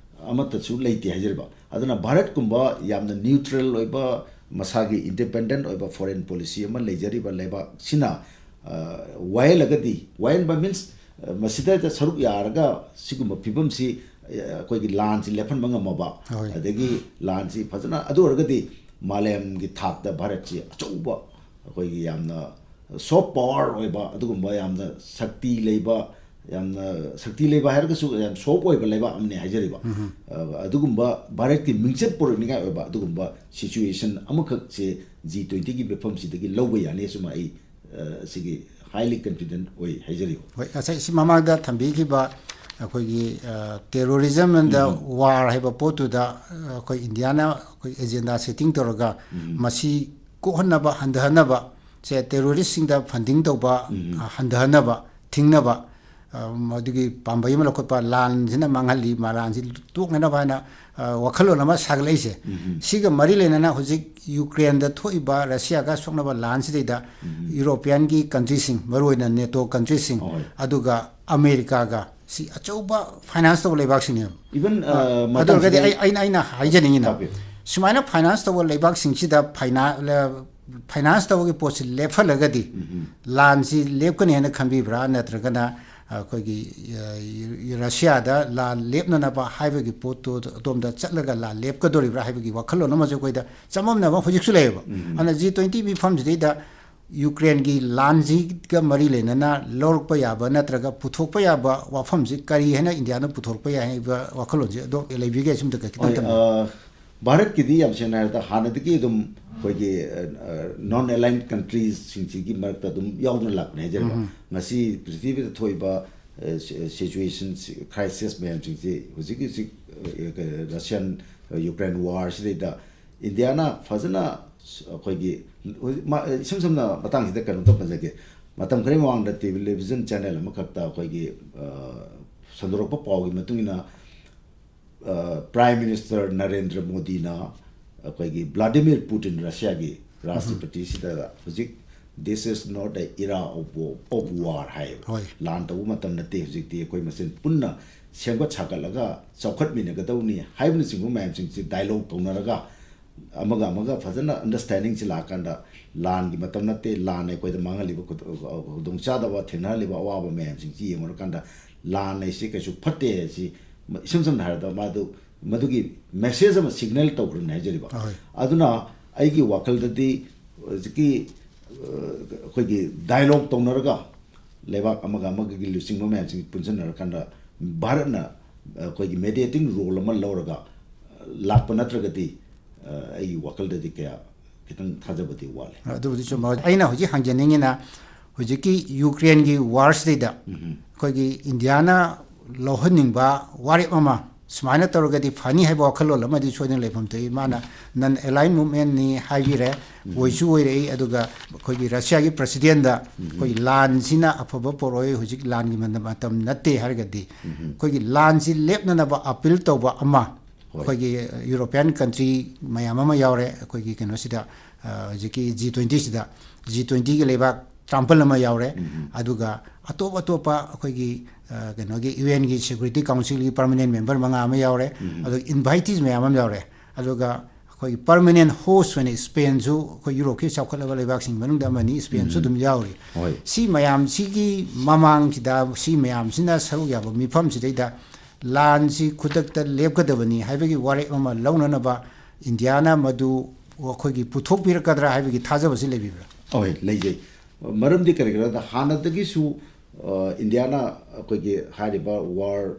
ꯑꯃꯠꯇꯁꯨ ꯂꯩꯇꯦ ꯍꯥꯏꯖꯔꯤꯕ꯫ ꯑꯗꯨꯅ ꯚꯥꯔꯠꯀꯨꯝꯕ ꯌꯥꯝꯅ neutral ꯑꯣꯏꯕ, ꯃꯁꯥꯒꯤ independent ꯑꯣꯏꯕ foreign policy ꯑꯃ ꯂꯩꯖꯔꯤꯕ ꯂꯩꯕꯥꯛꯁꯤꯅ, ꯑ, ꯋꯥꯌꯦꯜꯂꯒꯗꯤ, ꯋꯥꯌꯦꯟꯕ means, ꯑ, ꯃꯁꯤꯗ ꯁꯔꯨꯛ ꯌꯥꯔꯒ ꯁꯤꯒꯨꯝꯕ ꯐꯤꯕꯝꯁꯤ, ꯑ, ꯑꯩꯈꯣꯏꯒꯤ ꯂꯥꯟꯁꯤ ꯂꯦꯞꯍꯟꯕ ꯉꯝꯃꯕ, ꯍꯣꯏ꯫ ꯑꯗꯒꯤ ꯂꯥꯟꯁꯤ ꯐꯖꯅ, ꯑꯗꯨ ꯑꯣꯏꯔꯒꯗꯤ ꯃꯥꯂꯦꯝꯒꯤ ꯊꯥꯛꯇ ꯚꯥꯔꯠꯁꯤ ꯑꯆꯧꯕ, ꯑꯩꯈꯣꯏꯒꯤ ꯌꯥꯝꯅ soft power ꯑꯣꯏꯕ, ꯑꯗꯨꯒꯨꯝꯕ ꯌꯥꯝꯅ ꯁꯛꯇꯤ ꯂꯩꯕ, ꯌꯥꯝꯅ ꯁꯛꯇꯤ ꯂꯩꯕ ꯍꯥꯏꯔꯒꯁꯨ ꯌꯥꯝ soft ꯑꯣꯏꯕ ꯂꯩꯕꯥꯛ ꯑꯃꯅꯤ ꯍꯥꯏꯖꯔꯤꯕ꯫ ꯑ, ꯑꯗꯨꯒꯨꯝꯕ ꯚꯥꯔꯠꯀꯤ ꯃꯤꯡꯆꯠ ꯄꯨꯔꯛꯅꯤꯡꯉꯥꯏ ꯑꯣꯏꯕ ꯑꯗꯨꯒꯨꯝꯕ situation ꯑꯃꯈꯛꯁꯦ G twenty ꯒꯤ ꯃꯤꯐꯝꯁꯤꯗꯒꯤ ꯂꯧꯕ ꯌꯥꯅꯤ, ꯑꯁꯨꯝ ꯑꯩ, ꯑ, ꯁꯤꯒꯤ highly confident ꯑꯣꯏ ꯍꯥꯏꯖꯔꯤꯕ꯫ ꯍꯣꯏ, ꯉꯁꯥꯏ ꯁꯤ ꯃꯃꯥꯡꯗ ꯊꯝꯕꯤꯈꯤꯕ ꯑꯩꯈꯣꯏꯒꯤ, ꯑ, terrorism and the war ꯍꯥꯏꯕ ꯄꯣꯠꯇꯨꯗ, ꯑ, ꯑꯩꯈꯣꯏ ꯏꯟꯗꯤꯌꯥꯅ ꯑꯩꯈꯣꯏ agenda setting ꯇꯧꯔꯒ ꯃꯁꯤ ꯀꯣꯛꯍꯟꯅꯕ, ꯍꯟꯊꯍꯟꯅꯕ, ꯁꯦ terrorist ꯁꯤꯡꯗ funding ꯇꯧꯕ, ꯑ, ꯍꯟꯊꯍꯟꯅꯕ, ꯊꯤꯡꯅꯕ, ꯑ, ꯃꯗꯨꯒꯤ ꯄꯥꯝꯕꯩ ꯑꯃ ꯂꯧꯈꯠꯄ, ꯂꯥꯟꯁꯤꯅ ꯃꯥꯡꯍꯜꯂꯤ, ꯃꯥ ꯂꯥꯟꯁꯤ ꯇꯣꯛꯅꯅꯕ ꯍꯥꯏꯅ, ꯑ, ꯋꯥꯈꯜꯂꯣꯟ ꯑꯃ ꯁꯥꯒꯠꯂꯛꯏꯁꯦ꯫ ꯁꯤꯒ ꯃꯔꯤ ꯂꯩꯅꯅ ꯍꯧꯖꯤꯛ ꯌꯨꯀ꯭ꯔꯦꯟꯗ ꯊꯣꯛꯏꯕ ꯔꯁꯤꯌꯥꯒ ꯁꯣꯛꯅꯕ ꯂꯥꯟꯁꯤꯗꯩꯗ European ꯒꯤ country ꯁꯤꯡ, ꯃꯔꯨꯑꯣꯏꯅ NATO country ꯁꯤꯡ, ꯍꯣꯏ꯫ ꯑꯗꯨꯒ ꯑꯃꯦꯔꯤꯀꯥꯒ ꯁꯤ ꯑꯆꯧꯕ finance ꯇꯧꯕ ꯂꯩꯕꯥꯛꯁꯤꯡꯅꯦꯕ꯫ Even, ꯑ, ꯑ, ꯑꯗꯨ ꯑꯣꯏꯔꯒꯗꯤ ꯃꯇꯝꯁꯤꯗ ꯑꯩ, ꯑꯩꯅ, ꯑꯩꯅ ꯍꯥꯏꯖꯅꯤꯡꯉꯤꯅ, ꯇꯥꯛꯄꯤꯌꯨ꯫ ꯁꯨꯃꯥꯏꯅ finance ꯇꯧꯕ ꯂꯩꯕꯥꯛꯁꯤꯡꯁꯤꯗ ꯐꯥꯏꯅꯥ-, ꯂ-, ꯐꯥꯏꯅꯥꯟꯁ ꯇꯧꯕꯒꯤ ꯄꯣꯠꯁꯤ ꯂꯦꯞꯍꯜꯂꯒꯗꯤ ꯂꯥꯟꯁꯤ ꯂꯦꯞꯀꯅꯤ ꯍꯥꯏꯅ ꯈꯟꯕꯤꯕ꯭ꯔꯥ? ꯅꯠꯇ꯭ꯔꯒꯅ ꯑꯩꯈꯣꯏꯒꯤ, ꯑ, ꯔꯁꯤꯌꯥꯗ ꯂꯥꯟ ꯂꯦꯞꯅꯅꯕ ꯍꯥꯏꯕꯒꯤ ꯄꯣꯠꯇꯨ ꯑꯗꯣꯝꯗ ꯆꯠꯂꯒ ꯂꯥꯟ ꯂꯦꯞꯀꯗꯣꯔꯤꯕ꯭ꯔꯥ ꯍꯥꯏꯕꯒꯤ ꯋꯥꯈꯜꯂꯣꯟ ꯑꯃꯁꯨ ꯑꯩꯈꯣꯏꯗ ꯆꯃꯝꯅꯕ ꯍꯧꯖꯤꯛꯁꯨ ꯂꯩꯌꯦꯕ꯫ ꯑꯗꯨꯅ ꯖꯤ ꯇ꯭ꯋꯦꯟꯇꯤ ꯃꯤꯐꯝꯁꯤꯗꯩꯗ ꯌꯨꯀ꯭ꯔꯦꯟꯒꯤ ꯂꯥꯟꯁꯤꯒ ꯃꯔꯤ ꯂꯩꯅꯅ ꯂꯧꯔꯛꯄ ꯌꯥꯕ ꯅꯠꯇ꯭ꯔꯒ ꯄꯨꯊꯣꯛꯄ ꯌꯥꯕ ꯋꯥꯐꯝꯁꯤ ꯀꯔꯤ ꯍꯥꯏꯅ ꯏꯟꯗꯤꯌꯥꯅ ꯄꯨꯊꯣꯔꯛꯄ ꯌꯥꯏ ꯍꯥꯏꯕ ꯋꯥꯈꯜꯂꯣꯟꯁꯤ ꯑꯗꯣ ꯂꯩꯕꯤꯒꯦ? ꯁꯨꯝꯗ ꯈꯤꯇꯪ ꯍꯣꯏ, ꯊꯝꯕꯤꯌꯨ꯫ ꯑ, ꯚꯥꯔꯠꯀꯤꯗꯤ ꯌꯥꯝ ꯁꯦꯡꯅ ꯍꯥꯏꯔꯕꯗ ꯍꯥꯟꯅꯗꯒꯤ ꯑꯗꯨꯝ ꯑꯩꯈꯣꯏꯒꯤ, ꯑ, ꯑ, ꯅꯣꯟ ꯑꯦꯂꯥꯏꯟ ꯀꯟꯇ꯭ꯔꯤꯁꯁꯤꯡꯁꯤꯒꯤ ꯃꯔꯛꯇ ꯑꯗꯨꯝ ꯌꯥꯎꯗꯨꯅ ꯂꯥꯛꯄꯅꯦ ꯍꯥꯏꯖꯔꯤꯕ꯫ ꯉꯁꯤ ꯄ꯭ꯔꯤꯊꯤꯕꯤꯗ ꯊꯣꯛꯏꯕ, ꯑ, ꯁꯤ-, ꯁꯤꯆꯨꯋꯦꯁꯟ, ꯀ꯭ꯔꯥꯏꯁꯤꯁ ꯃꯌꯥꯝꯁꯤꯡꯁꯤ ꯍꯧꯖꯤꯛ ꯍꯧꯖꯤꯛ, ꯑ, ꯔꯁꯤꯌꯥꯟ, ꯑ, ꯌꯨꯀ꯭ꯔꯦꯟ ꯋꯥꯔꯁꯤꯗꯩꯗ ꯏꯟꯗꯤꯌꯥꯅ ꯐꯖꯅ ꯑꯩꯈꯣꯏꯒꯤ ꯍꯧꯖꯤꯛ ꯃ-, ꯏꯁꯝ ꯁꯝꯅ ꯃꯇꯥꯡꯁꯤꯗ ꯀꯩꯅꯣꯝꯇ ꯄꯟꯖꯒꯦ꯫ ꯃꯇꯝ ꯈꯔꯒꯤ ꯃꯃꯥꯡꯗ ꯇꯦꯂꯤꯚꯤꯖꯟ ꯆꯦꯅꯦꯜ ꯑꯃꯈꯛꯇ ꯑꯩꯈꯣꯏꯒꯤ, ꯑ, ꯁꯟꯗꯣꯔꯛꯄ ꯄꯥꯎꯒꯤ ꯃꯇꯨꯡ ꯏꯟꯅ, ꯑ, ꯄ꯭ꯔꯥꯏꯝ ꯃꯤꯅꯤꯁꯇꯔ ꯅꯔꯦꯟꯗ꯭ꯔ ꯃꯣꯗꯤꯅ ꯑꯩꯈꯣꯏꯒꯤ ꯚ꯭ꯂꯥꯗꯤꯃꯤꯔ ꯄꯨꯇꯤꯟ, ꯔꯁꯤꯌꯥꯒꯤ ꯔꯥꯁꯇ꯭ꯔꯄꯇꯤꯁꯤꯗ ꯍꯧꯖꯤꯛ "This is not a era of war", of war ꯍꯥꯏꯌꯦꯕ꯫ ꯍꯣꯏ꯫ "ꯂꯥꯟ ꯇꯧꯕ ꯃꯇꯝ ꯅꯠꯇꯦ, ꯍꯧꯖꯤꯛꯇꯤ ꯑꯩꯈꯣꯏ ꯃꯁꯦꯟ ꯄꯨꯟꯅ ꯁꯦꯝꯒꯠ ꯁꯥꯒꯠꯂꯒ ꯆꯥꯎꯈꯠꯃꯤꯟꯅꯒꯗꯧꯅꯤ" ꯍꯥꯏꯕꯅꯆꯤꯡꯕ ꯃꯌꯥꯝꯁꯤꯡꯁꯤ ꯗꯥꯏꯂꯣꯒ ꯇꯧꯅꯔꯒ ꯑꯃꯒ ꯑꯃꯒ ꯐꯖꯅ ꯑꯟꯗꯔꯁ꯭ꯇꯦꯟꯗꯤꯡꯁꯤ ꯂꯥꯛꯑꯀꯥꯟꯗ ꯂꯥꯟꯒꯤ ꯃꯇꯝ ꯅꯠꯇꯦ, ꯂꯥꯟꯅ ꯑꯩꯈꯣꯏꯗ ꯃꯥꯡꯍꯜꯂꯤꯕ ꯈꯨꯗꯣꯡ-, ꯈꯨꯗꯣꯡꯆꯥꯗꯕ, ꯊꯦꯡꯅꯍꯜꯂꯤꯕ ꯑꯋꯥꯕ ꯃꯌꯥꯝꯁꯤꯡꯁꯤ ꯌꯦꯡꯉꯨꯔꯀꯥꯟꯗ ꯂꯥꯟ ꯍꯥꯏꯁꯤ ꯀꯩꯁꯨ ꯐꯠꯇꯦ ꯍꯥꯏꯁꯤ ꯏꯁꯝ ꯁꯝꯅ ꯍꯥꯏꯔꯕꯗ ꯃꯥꯗꯨ ꯃꯗꯨꯒꯤ ꯃꯦꯁꯦꯖ ꯑꯃ ꯁꯤꯒꯅꯦꯜ ꯇꯧꯈ꯭ꯔꯕꯅꯤ ꯍꯥꯏꯖꯔꯤꯕ꯫ ꯍꯣꯏ꯫ ꯑꯗꯨꯅ ꯑꯩꯒꯤ ꯋꯥꯈꯜꯗꯗꯤ ꯍꯧꯖꯤꯛꯀꯤ, ꯑ, ꯑꯩꯈꯣꯏꯒꯤ ꯗꯥꯏꯂꯣꯒ ꯇꯧꯅꯔꯒ ꯂꯩꯕꯥꯛ ꯑꯃꯒ ꯑꯃꯒꯒꯤ ꯂꯨꯆꯤꯡꯕ ꯃꯌꯥꯝꯁꯤꯡ ꯄꯨꯟꯁꯤꯟꯅꯔꯀꯥꯟꯗ ꯚꯥꯔꯠꯅ ꯑꯩꯈꯣꯏꯒꯤ ꯃꯦꯗꯤꯌꯦꯇꯤꯡ ꯔꯣꯜ ꯑꯃ ꯂꯧꯔꯒ ꯂꯥꯛꯄ ꯅꯠꯇ꯭ꯔꯒꯗꯤ, ꯑ, ꯑꯩꯒꯤ ꯋꯥꯈꯜꯗꯗꯤ ꯀꯌꯥ ꯈꯤꯇꯪ ꯊꯥꯖꯕꯗꯤ ꯋꯥꯠꯂꯤ꯫ ꯑꯗꯨꯕꯨꯗꯤ ꯆꯨꯝꯕ꯫ ꯑꯩꯅ ꯍꯧꯖꯤꯛ ꯍꯪꯖꯅꯤꯡꯉꯤꯅ ꯍꯧꯖꯤꯛꯀꯤ ꯌꯨꯀ꯭ꯔꯦꯟꯒꯤ ꯋꯥꯔꯁꯤꯗꯩꯗ ꯑꯩꯈꯣꯏꯒꯤ ꯏꯟꯗꯤꯌꯥꯅ ꯂꯧꯍꯟꯅꯤꯡꯕ ꯋꯥꯔꯦꯞ ꯑꯃ ꯁꯨꯃꯥꯏꯅ ꯇꯧꯔꯒꯗꯤ ꯐꯅꯤ ꯍꯥꯏꯕ ꯋꯥꯈꯜꯂꯣꯟ ꯑꯃꯗꯤ ꯁꯣꯏꯗꯅ ꯂꯩꯐꯝ ꯊꯣꯛꯏ꯫ ꯃꯥꯅ ꯅꯟ ꯑꯦꯂꯥꯏꯟ ꯃꯨꯞꯃꯦꯟꯅꯤ ꯍꯥꯏꯕꯤꯔꯦ, ꯑꯣꯏꯁꯨ ꯑꯣꯏꯔꯛꯏ, ꯑꯗꯨꯒ ꯑꯩꯈꯣꯏꯒꯤ ꯔꯁꯤꯌꯥꯒꯤ ꯄ꯭ꯔꯁꯤꯗꯦꯟꯗ ꯑꯩꯈꯣꯏꯒꯤ ꯂꯥꯟꯁꯤꯅ ꯑꯐꯕ ꯄꯣꯔꯛꯑꯣꯏ, ꯍꯧꯖꯤꯛ ꯂꯥꯟꯒꯤ ꯃꯇꯝ ꯅꯠꯇꯦ ꯍꯥꯏꯔꯒꯗꯤ ꯑꯩꯈꯣꯏꯒꯤ ꯂꯥꯟꯁꯤ ꯂꯦꯞꯅꯅꯕ ꯑꯄꯤꯜ ꯇꯧꯕ ꯑꯃ ꯍꯣꯏ꯫ ꯑꯩꯈꯣꯏꯒꯤ ꯌꯨꯔꯣꯄꯤꯌꯥꯟ ꯀꯟꯇ꯭ꯔꯤ ꯃꯌꯥꯝ ꯑꯃ ꯌꯥꯎꯔꯦ ꯑꯩꯈꯣꯏꯒꯤ ꯀꯩꯅꯣꯁꯤꯗ, ꯑ, ꯍꯧꯖꯤꯛꯀꯤ ꯖꯤ ꯇ꯭ꯋꯦꯟꯇꯤꯁꯤꯗ꯫ ꯖꯤ ꯇ꯭ꯋꯦꯟꯇꯤꯒꯤ ꯂꯩꯕꯥꯛ ꯇꯔꯥꯃꯥꯄꯜ ꯑꯃ ꯌꯥꯎꯔꯦ꯫ ꯑꯗꯨꯒ ꯑꯇꯣꯞ ꯑꯇꯣꯞꯄ ꯑꯩꯈꯣꯏꯒꯤ, ꯑ, ꯀꯩꯅꯣꯒꯤ ꯌꯨ ꯑꯦꯟꯒꯤ ꯁꯦꯀ꯭ꯌꯨꯔꯤꯇꯤ ꯀꯥꯎꯟꯁꯤꯜꯒꯤ ꯄꯔꯃꯅꯦꯟ ꯃꯦꯝꯕꯔ ꯃꯉꯥ ꯑꯃ ꯌꯥꯎꯔꯦ꯫ ꯑꯗꯨꯒ ꯏꯟꯚꯥꯏꯇꯤꯁ ꯃꯌꯥꯝ ꯑꯃ ꯌꯥꯎꯔꯦ꯫ ꯑꯗꯨꯒ ꯑꯩꯈꯣꯏꯒꯤ ꯄꯔꯃꯅꯦꯟ ꯍꯣꯁ ꯑꯣꯏꯅ ꯏꯁꯄꯦꯟꯁꯨ ꯑꯩꯈꯣꯏ ꯌꯨꯔꯣꯞꯀꯤ ꯆꯥꯎꯈꯠꯂꯕ ꯂꯩꯕꯥꯛꯁꯤꯡ ꯃꯅꯨꯡꯗ ꯑꯃꯅꯤ, ꯏꯁꯄꯦꯟꯁꯨ ꯑꯗꯨꯝ ꯌꯥꯎꯔꯤ꯫ ꯍꯣꯏ꯫ ꯁꯤ ꯃꯌꯥꯝꯁꯤꯒꯤ ꯃꯃꯥꯡꯁꯤꯗ, ꯁꯤ ꯃꯌꯥꯝꯁꯤꯅ ꯁꯔꯨꯛ ꯌꯥꯕ ꯃꯤꯐꯝꯁꯤꯗꯩꯗ ꯂꯥꯟꯁꯤ ꯈꯨꯗꯛꯇ ꯂꯦꯞꯀꯗꯕꯅꯤ ꯍꯥꯏꯕꯒꯤ ꯋꯥꯔꯦꯞ ꯑꯃ ꯂꯧꯅꯅꯕ ꯏꯟꯗꯤꯌꯥꯅ ꯃꯗꯨ ꯑꯩꯈꯣꯏꯒꯤ ꯄꯨꯊꯣꯛꯄꯤꯔꯛꯀꯗ꯭ꯔꯥ ꯍꯥꯏꯕꯒꯤ ꯊꯥꯖꯕꯁꯤ ꯂꯩꯕꯤꯕ꯭ꯔꯥ? ꯍꯣꯏ, ꯂꯩꯖꯩ꯫ ꯃꯔꯝꯗꯤ ꯀꯔꯤꯒꯤꯅꯣꯗ ꯍꯥꯟꯅꯗꯒꯤꯁꯨ, ꯑ, ꯏꯟꯗꯤꯌꯥꯅ ꯑꯩꯈꯣꯏꯒꯤ ꯍꯥꯏꯔꯤꯕ ꯋꯥꯔ,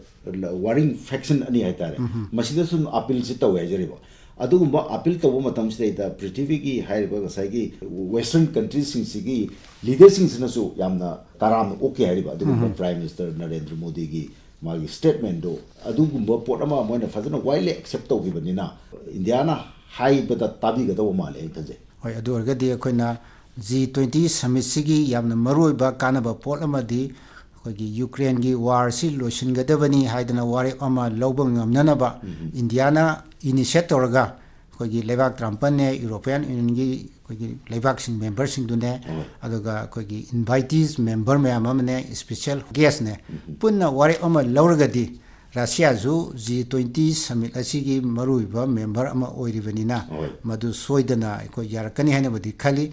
ꯋꯥꯔꯤꯡ ꯐꯦꯛꯁꯟ ꯑꯅꯤ ꯍꯥꯏꯇꯥꯔꯦ, ꯃꯁꯤꯗꯁꯨ ꯑꯄꯤꯜꯁꯤ ꯇꯧꯋꯦ ꯍꯥꯏꯖꯔꯤꯕ꯫ ꯑꯗꯨꯒꯨꯝꯕ ꯑꯄꯤꯜ ꯇꯧꯕ ꯃꯇꯝꯁꯤꯗꯩꯗ ꯄ꯭ꯔꯤꯊꯤꯕꯤꯒꯤ ꯍꯥꯏꯔꯤꯕ ꯉꯁꯥꯏꯒꯤ ꯋꯦꯁꯇꯔꯟ ꯀꯟꯇ꯭ꯔꯤꯁꯤꯡꯁꯤꯒꯤ ꯂꯤꯗꯔꯁꯤꯡꯁꯤꯅꯁꯨ ꯌꯥꯝꯅ ꯇꯔꯥꯝꯅ ꯑꯣꯛꯈꯤ ꯍꯥꯏꯔꯤꯕ꯫ ꯑꯗꯨꯒꯨꯝꯕ ꯄ꯭ꯔꯥꯏꯝ ꯃꯤꯅꯤꯁꯇꯔ ꯅꯔꯦꯟꯗ꯭ꯔ ꯃꯣꯗꯤꯒꯤ ꯃꯥꯒꯤ ꯁ꯭ꯇꯦꯠꯃꯦꯟꯗꯣ, ꯑꯗꯨꯒꯨꯝꯕ ꯄꯣꯠ ꯑꯃ ꯃꯣꯏꯅ ꯐꯖꯅ ꯋꯥꯏꯗꯂꯤ ꯑꯦꯛꯁꯦꯞ ꯇꯧꯈꯤꯕꯅꯤꯅ ꯏꯟꯗꯤꯌꯥꯅ ꯍꯥꯏꯕꯗ ꯇꯥꯕꯤꯒꯗꯧꯕ ꯃꯥꯜꯂꯦ ꯑꯩꯅ ꯈꯟꯖꯩ꯫ ꯍꯣꯏ, ꯑꯗꯨ ꯑꯣꯏꯔꯒꯗꯤ ꯑꯩꯈꯣꯏꯅ ꯖꯤ ꯇ꯭ꯋꯦꯟꯇꯤ ꯁꯃꯤꯠꯁꯤꯒꯤ ꯌꯥꯝꯅ ꯃꯔꯨꯑꯣꯏꯕ ꯀꯥꯟꯅꯕ ꯄꯣꯠ ꯑꯃꯗꯤ ꯑꯩꯈꯣꯏꯒꯤ ꯌꯨꯀ꯭ꯔꯦꯟꯒꯤ ꯋꯥꯔꯁꯤ ꯂꯣꯏꯁꯤꯟꯒꯗꯕꯅꯤ ꯍꯥꯏꯗꯅ ꯋꯥꯔꯦꯞ ꯑꯃ ꯂꯧꯕ ꯉꯝꯅꯅꯕ ꯏꯟꯗꯤꯌꯥꯅ ꯏꯅꯤꯁꯤꯌꯦꯠ ꯇꯧꯔꯒ ꯑꯩꯈꯣꯏꯒꯤ ꯂꯩꯕꯥꯛ ꯇꯔꯥꯃꯥꯄꯟꯅꯦ, ꯌꯨꯔꯣꯄꯤꯌꯥꯟ ꯌꯨꯅꯤꯌꯟꯒꯤ ꯑꯩꯈꯣꯏꯒꯤ ꯂꯩꯕꯥꯛꯁꯤꯡ ꯃꯦꯝꯕꯔꯁꯤꯡꯗꯨꯅꯦ, ꯍꯣꯏ꯫ ꯑꯗꯨꯒ ꯑꯩꯈꯣꯏꯒꯤ ꯏꯟꯚꯥꯏꯇꯤꯁ ꯃꯦꯝꯕꯔ ꯃꯌꯥꯝ ꯑꯃꯅꯦ, ꯏꯁꯄꯤꯁꯦꯜ ꯒꯦꯁꯅꯦ, ꯄꯨꯟꯅ ꯋꯥꯔꯦꯞ ꯑꯃ ꯂꯧꯔꯒꯗꯤ ꯔꯁꯤꯌꯥꯁꯨ ꯖꯤ ꯇ꯭ꯋꯦꯟꯇꯤ ꯁꯃꯤꯠ ꯑꯁꯤꯒꯤ ꯃꯔꯨꯑꯣꯏꯕ ꯃꯦꯝꯕꯔ ꯑꯃ ꯑꯣꯏꯔꯤꯕꯅꯤꯅ ꯍꯣꯏ꯫ ꯃꯗꯨ ꯁꯣꯏꯗꯅ ꯑꯩꯈꯣꯏ ꯌꯥꯔꯛꯀꯅꯤ ꯍꯥꯏꯅꯕꯨꯗꯤ ꯈꯜꯂꯤ꯫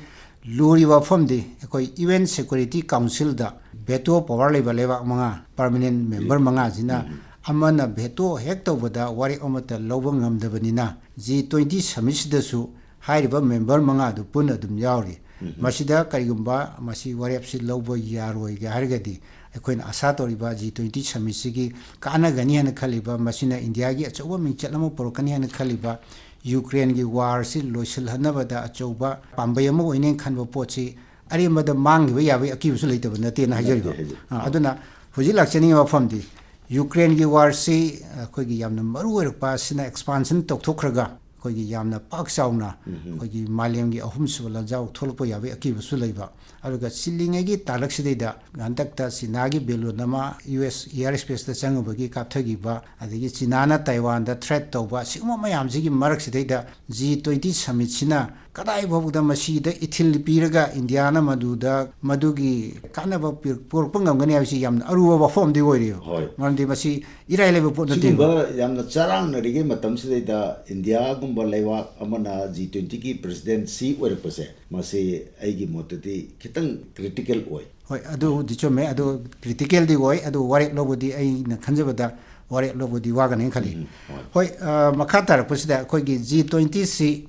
ꯂꯨꯔꯤꯕ ꯋꯥꯐꯝꯗꯤ ꯑꯩꯈꯣꯏ ꯌꯨ ꯑꯦꯟ ꯁꯦꯀ꯭ꯌꯨꯔꯤꯇꯤ ꯀꯥꯎꯟꯁꯤꯜꯗ ꯚꯦꯇꯣ ꯄꯋꯥꯔ ꯂꯩꯕ ꯂꯩꯕꯥꯛ ꯃꯉꯥ, ꯄꯔꯃꯅꯦꯟ ꯃꯦꯝꯕꯔ ꯃꯉꯥꯁꯤꯅ ꯑꯃꯅ ꯚꯦꯇꯣ ꯍꯦꯛ ꯇꯧꯕꯗ ꯋꯥꯔꯦꯞ ꯑꯃꯠꯇ ꯂꯧꯕ ꯉꯝꯗꯕꯅꯤꯅ ꯖꯤ ꯇ꯭ꯋꯦꯟꯇꯤ ꯁꯃꯤꯠꯁꯤꯗꯁꯨ ꯍꯥꯏꯔꯤꯕ ꯃꯦꯝꯕꯔ ꯃꯉꯥꯗꯨ ꯄꯨꯟꯅ ꯑꯗꯨꯝ ꯌꯥꯎꯔꯤ꯫ ꯃꯁꯤꯗ ꯀꯔꯤꯒꯨꯝꯕ ꯃꯁꯤ ꯋꯥꯔꯦꯞꯁꯤ ꯂꯧꯕ ꯌꯥꯔꯣꯏꯒꯦ ꯍꯥꯏꯔꯒꯗꯤ ꯑꯩꯈꯣꯏꯅ ꯑꯁꯥ ꯇꯧꯔꯤꯕ ꯖꯤ ꯇ꯭ꯋꯦꯟꯇꯤ ꯁꯃꯤꯠꯁꯤꯒꯤ ꯀꯥꯟꯅꯒꯅꯤ ꯍꯥꯏꯅ ꯈꯜꯂꯤꯕ, ꯃꯁꯤꯅ ꯏꯟꯗꯤꯌꯥꯒꯤ ꯑꯆꯧꯕ ꯃꯤꯡꯆꯠ ꯑꯃ ꯄꯨꯔꯛꯀꯅꯤ ꯍꯥꯏꯅ ꯈꯜꯂꯤꯕ ꯌꯨꯀ꯭ꯔꯦꯟꯒꯤ ꯋꯥꯔꯁꯤ ꯂꯣꯏꯁꯤꯜꯍꯟꯅꯕꯗ ꯑꯆꯧꯕ ꯄꯥꯝꯕꯩ ꯑꯃ ꯑꯣꯏꯅꯦꯅ ꯈꯟꯕ ꯄꯣꯠꯁꯤ ꯑꯔꯦꯝꯕꯗ ꯃꯥꯡꯈꯤꯕ ꯌꯥꯕꯒꯤ ꯑꯀꯤꯕꯁꯨ ꯂꯩꯇꯕ ꯅꯠꯇꯦꯅ ꯍꯥꯏꯖꯔꯤꯕ꯫ ꯅꯠꯇꯦ, ꯍꯥꯏꯖꯔꯤ꯫ ꯑ, ꯑꯗꯨꯅ ꯍꯧꯖꯤꯛ ꯂꯥꯛꯆꯅꯤꯡꯉꯤꯕ ꯋꯥꯐꯝꯗꯤ ꯌꯨꯀ꯭ꯔꯦꯟꯒꯤ ꯋꯥꯔꯁꯤ ꯑꯩꯈꯣꯏꯒꯤ ꯌꯥꯝꯅ ꯃꯔꯨ ꯑꯣꯏꯔꯛꯄ ꯑꯁꯤꯅ ꯑꯦꯛꯁꯄꯥꯟꯁꯟ ꯇꯧꯊꯣꯛꯈ꯭ꯔꯒ ꯑꯩꯈꯣꯏꯒꯤ ꯌꯥꯝꯅ ꯄꯥꯛ ꯆꯥꯎꯅ ꯑꯩꯈꯣꯏꯒꯤ ꯃꯥꯂꯦꯝꯒꯤ ꯑꯍꯨꯝꯁꯨꯕ ꯂꯥꯟꯖꯥꯎ ꯊꯣꯛꯂꯛꯄ ꯌꯥꯕꯒꯤ ꯑꯀꯤꯕꯁꯨ ꯂꯩꯕ꯫ ꯑꯗꯨꯒ ꯆꯤꯜꯂꯤꯉꯩꯒꯤ ꯇꯥꯂꯛꯁꯤꯗꯩꯗ ꯍꯟꯗꯛꯇ ꯆꯤꯅꯥꯒꯤ ꯕꯦꯂꯨꯟ ꯑꯃ ꯌꯨ ꯑꯦꯁ ꯏꯌꯥꯔ ꯁ꯭ꯄꯦꯁꯇ ꯆꯪꯉꯨꯕꯒꯤ ꯀꯥꯞꯊꯈꯤꯕ, ꯑꯗꯒꯤ ꯆꯤꯅꯥꯅ ꯇꯥꯏꯋꯥꯟꯗ ꯊ꯭ꯔꯦꯠ ꯇꯧꯕ, ꯁꯤꯒꯨꯝꯕ ꯃꯌꯥꯝꯁꯤꯒꯤ ꯃꯔꯛꯁꯤꯗꯩꯗ ꯖꯤ ꯇ꯭ꯋꯦꯟꯇꯤ ꯁꯃꯤꯠꯁꯤꯅ ꯀꯗꯥꯏ ꯐꯥꯎꯕꯗ ꯃꯁꯤꯗ ꯏꯊꯤꯜ ꯄꯤꯔꯒ ꯏꯟꯗꯤꯌꯥꯅ ꯃꯗꯨꯗ ꯃꯗꯨꯒꯤ ꯀꯥꯟꯅꯕ ꯄꯤꯔꯛ-, ꯄꯨꯔꯛꯄ ꯉꯝꯒꯅꯤ ꯍꯥꯏꯕꯁꯤ ꯌꯥꯝꯅ ꯑꯔꯨꯕ ꯋꯥꯐꯝ ꯑꯃꯗꯤ ꯑꯣꯏꯔꯤꯕ꯫ ꯍꯣꯏ꯫ ꯃꯔꯝꯗꯤ ꯃꯁꯤ ꯏꯔꯥꯏ ꯂꯥꯏꯕ ꯄꯣꯠ ꯅꯠꯇꯦ꯫ ꯁꯤꯒꯨꯝꯕ ꯌꯥꯝꯅ ꯆꯔꯥꯡꯅꯔꯤꯉꯩ ꯃꯇꯝꯁꯤꯗꯩꯗ ꯏꯟꯗꯤꯌꯥꯒꯨꯝꯕ ꯂꯩꯕꯥꯛ ꯑꯃꯅ ꯖꯤ ꯇ꯭ꯋꯦꯟꯇꯤꯒꯤ ꯄ꯭ꯔꯦꯁꯤꯗꯦꯟꯁꯤ ꯑꯣꯏꯔꯛꯄꯁꯦ, ꯃꯁꯤ ꯑꯩꯒꯤ ꯃꯣꯠꯇꯗꯤ ꯈꯤꯇꯪ ꯀ꯭ꯔꯤꯇꯤꯀꯦꯜ ꯑꯣꯏ꯫ ꯍꯣꯏ, ꯑꯗꯨꯕꯨꯗꯤ ꯆꯨꯝꯃꯦ꯫ ꯑꯗꯨ ꯀ꯭ꯔꯤꯇꯤꯀꯦꯜꯗꯤ ꯑꯣꯏ꯫ ꯑꯗꯨ ꯋꯥꯔꯦꯞ ꯂꯧꯕꯗꯤ, ꯑꯩꯅ ꯈꯟꯖꯕꯗ ꯋꯥꯔꯦꯞ ꯂꯧꯕꯗꯤ ꯋꯥꯒꯅꯤ ꯈꯜꯂꯤ꯫ ꯎꯝ, ꯍꯣꯏ꯫ ꯍꯣꯏ, ꯑ, ꯃꯈꯥ ꯇꯥꯔꯛꯄꯁꯤꯗ ꯑꯩꯈꯣꯏꯒꯤ ꯖꯤ ꯇ꯭ꯋꯦꯟꯇꯤꯁꯤ,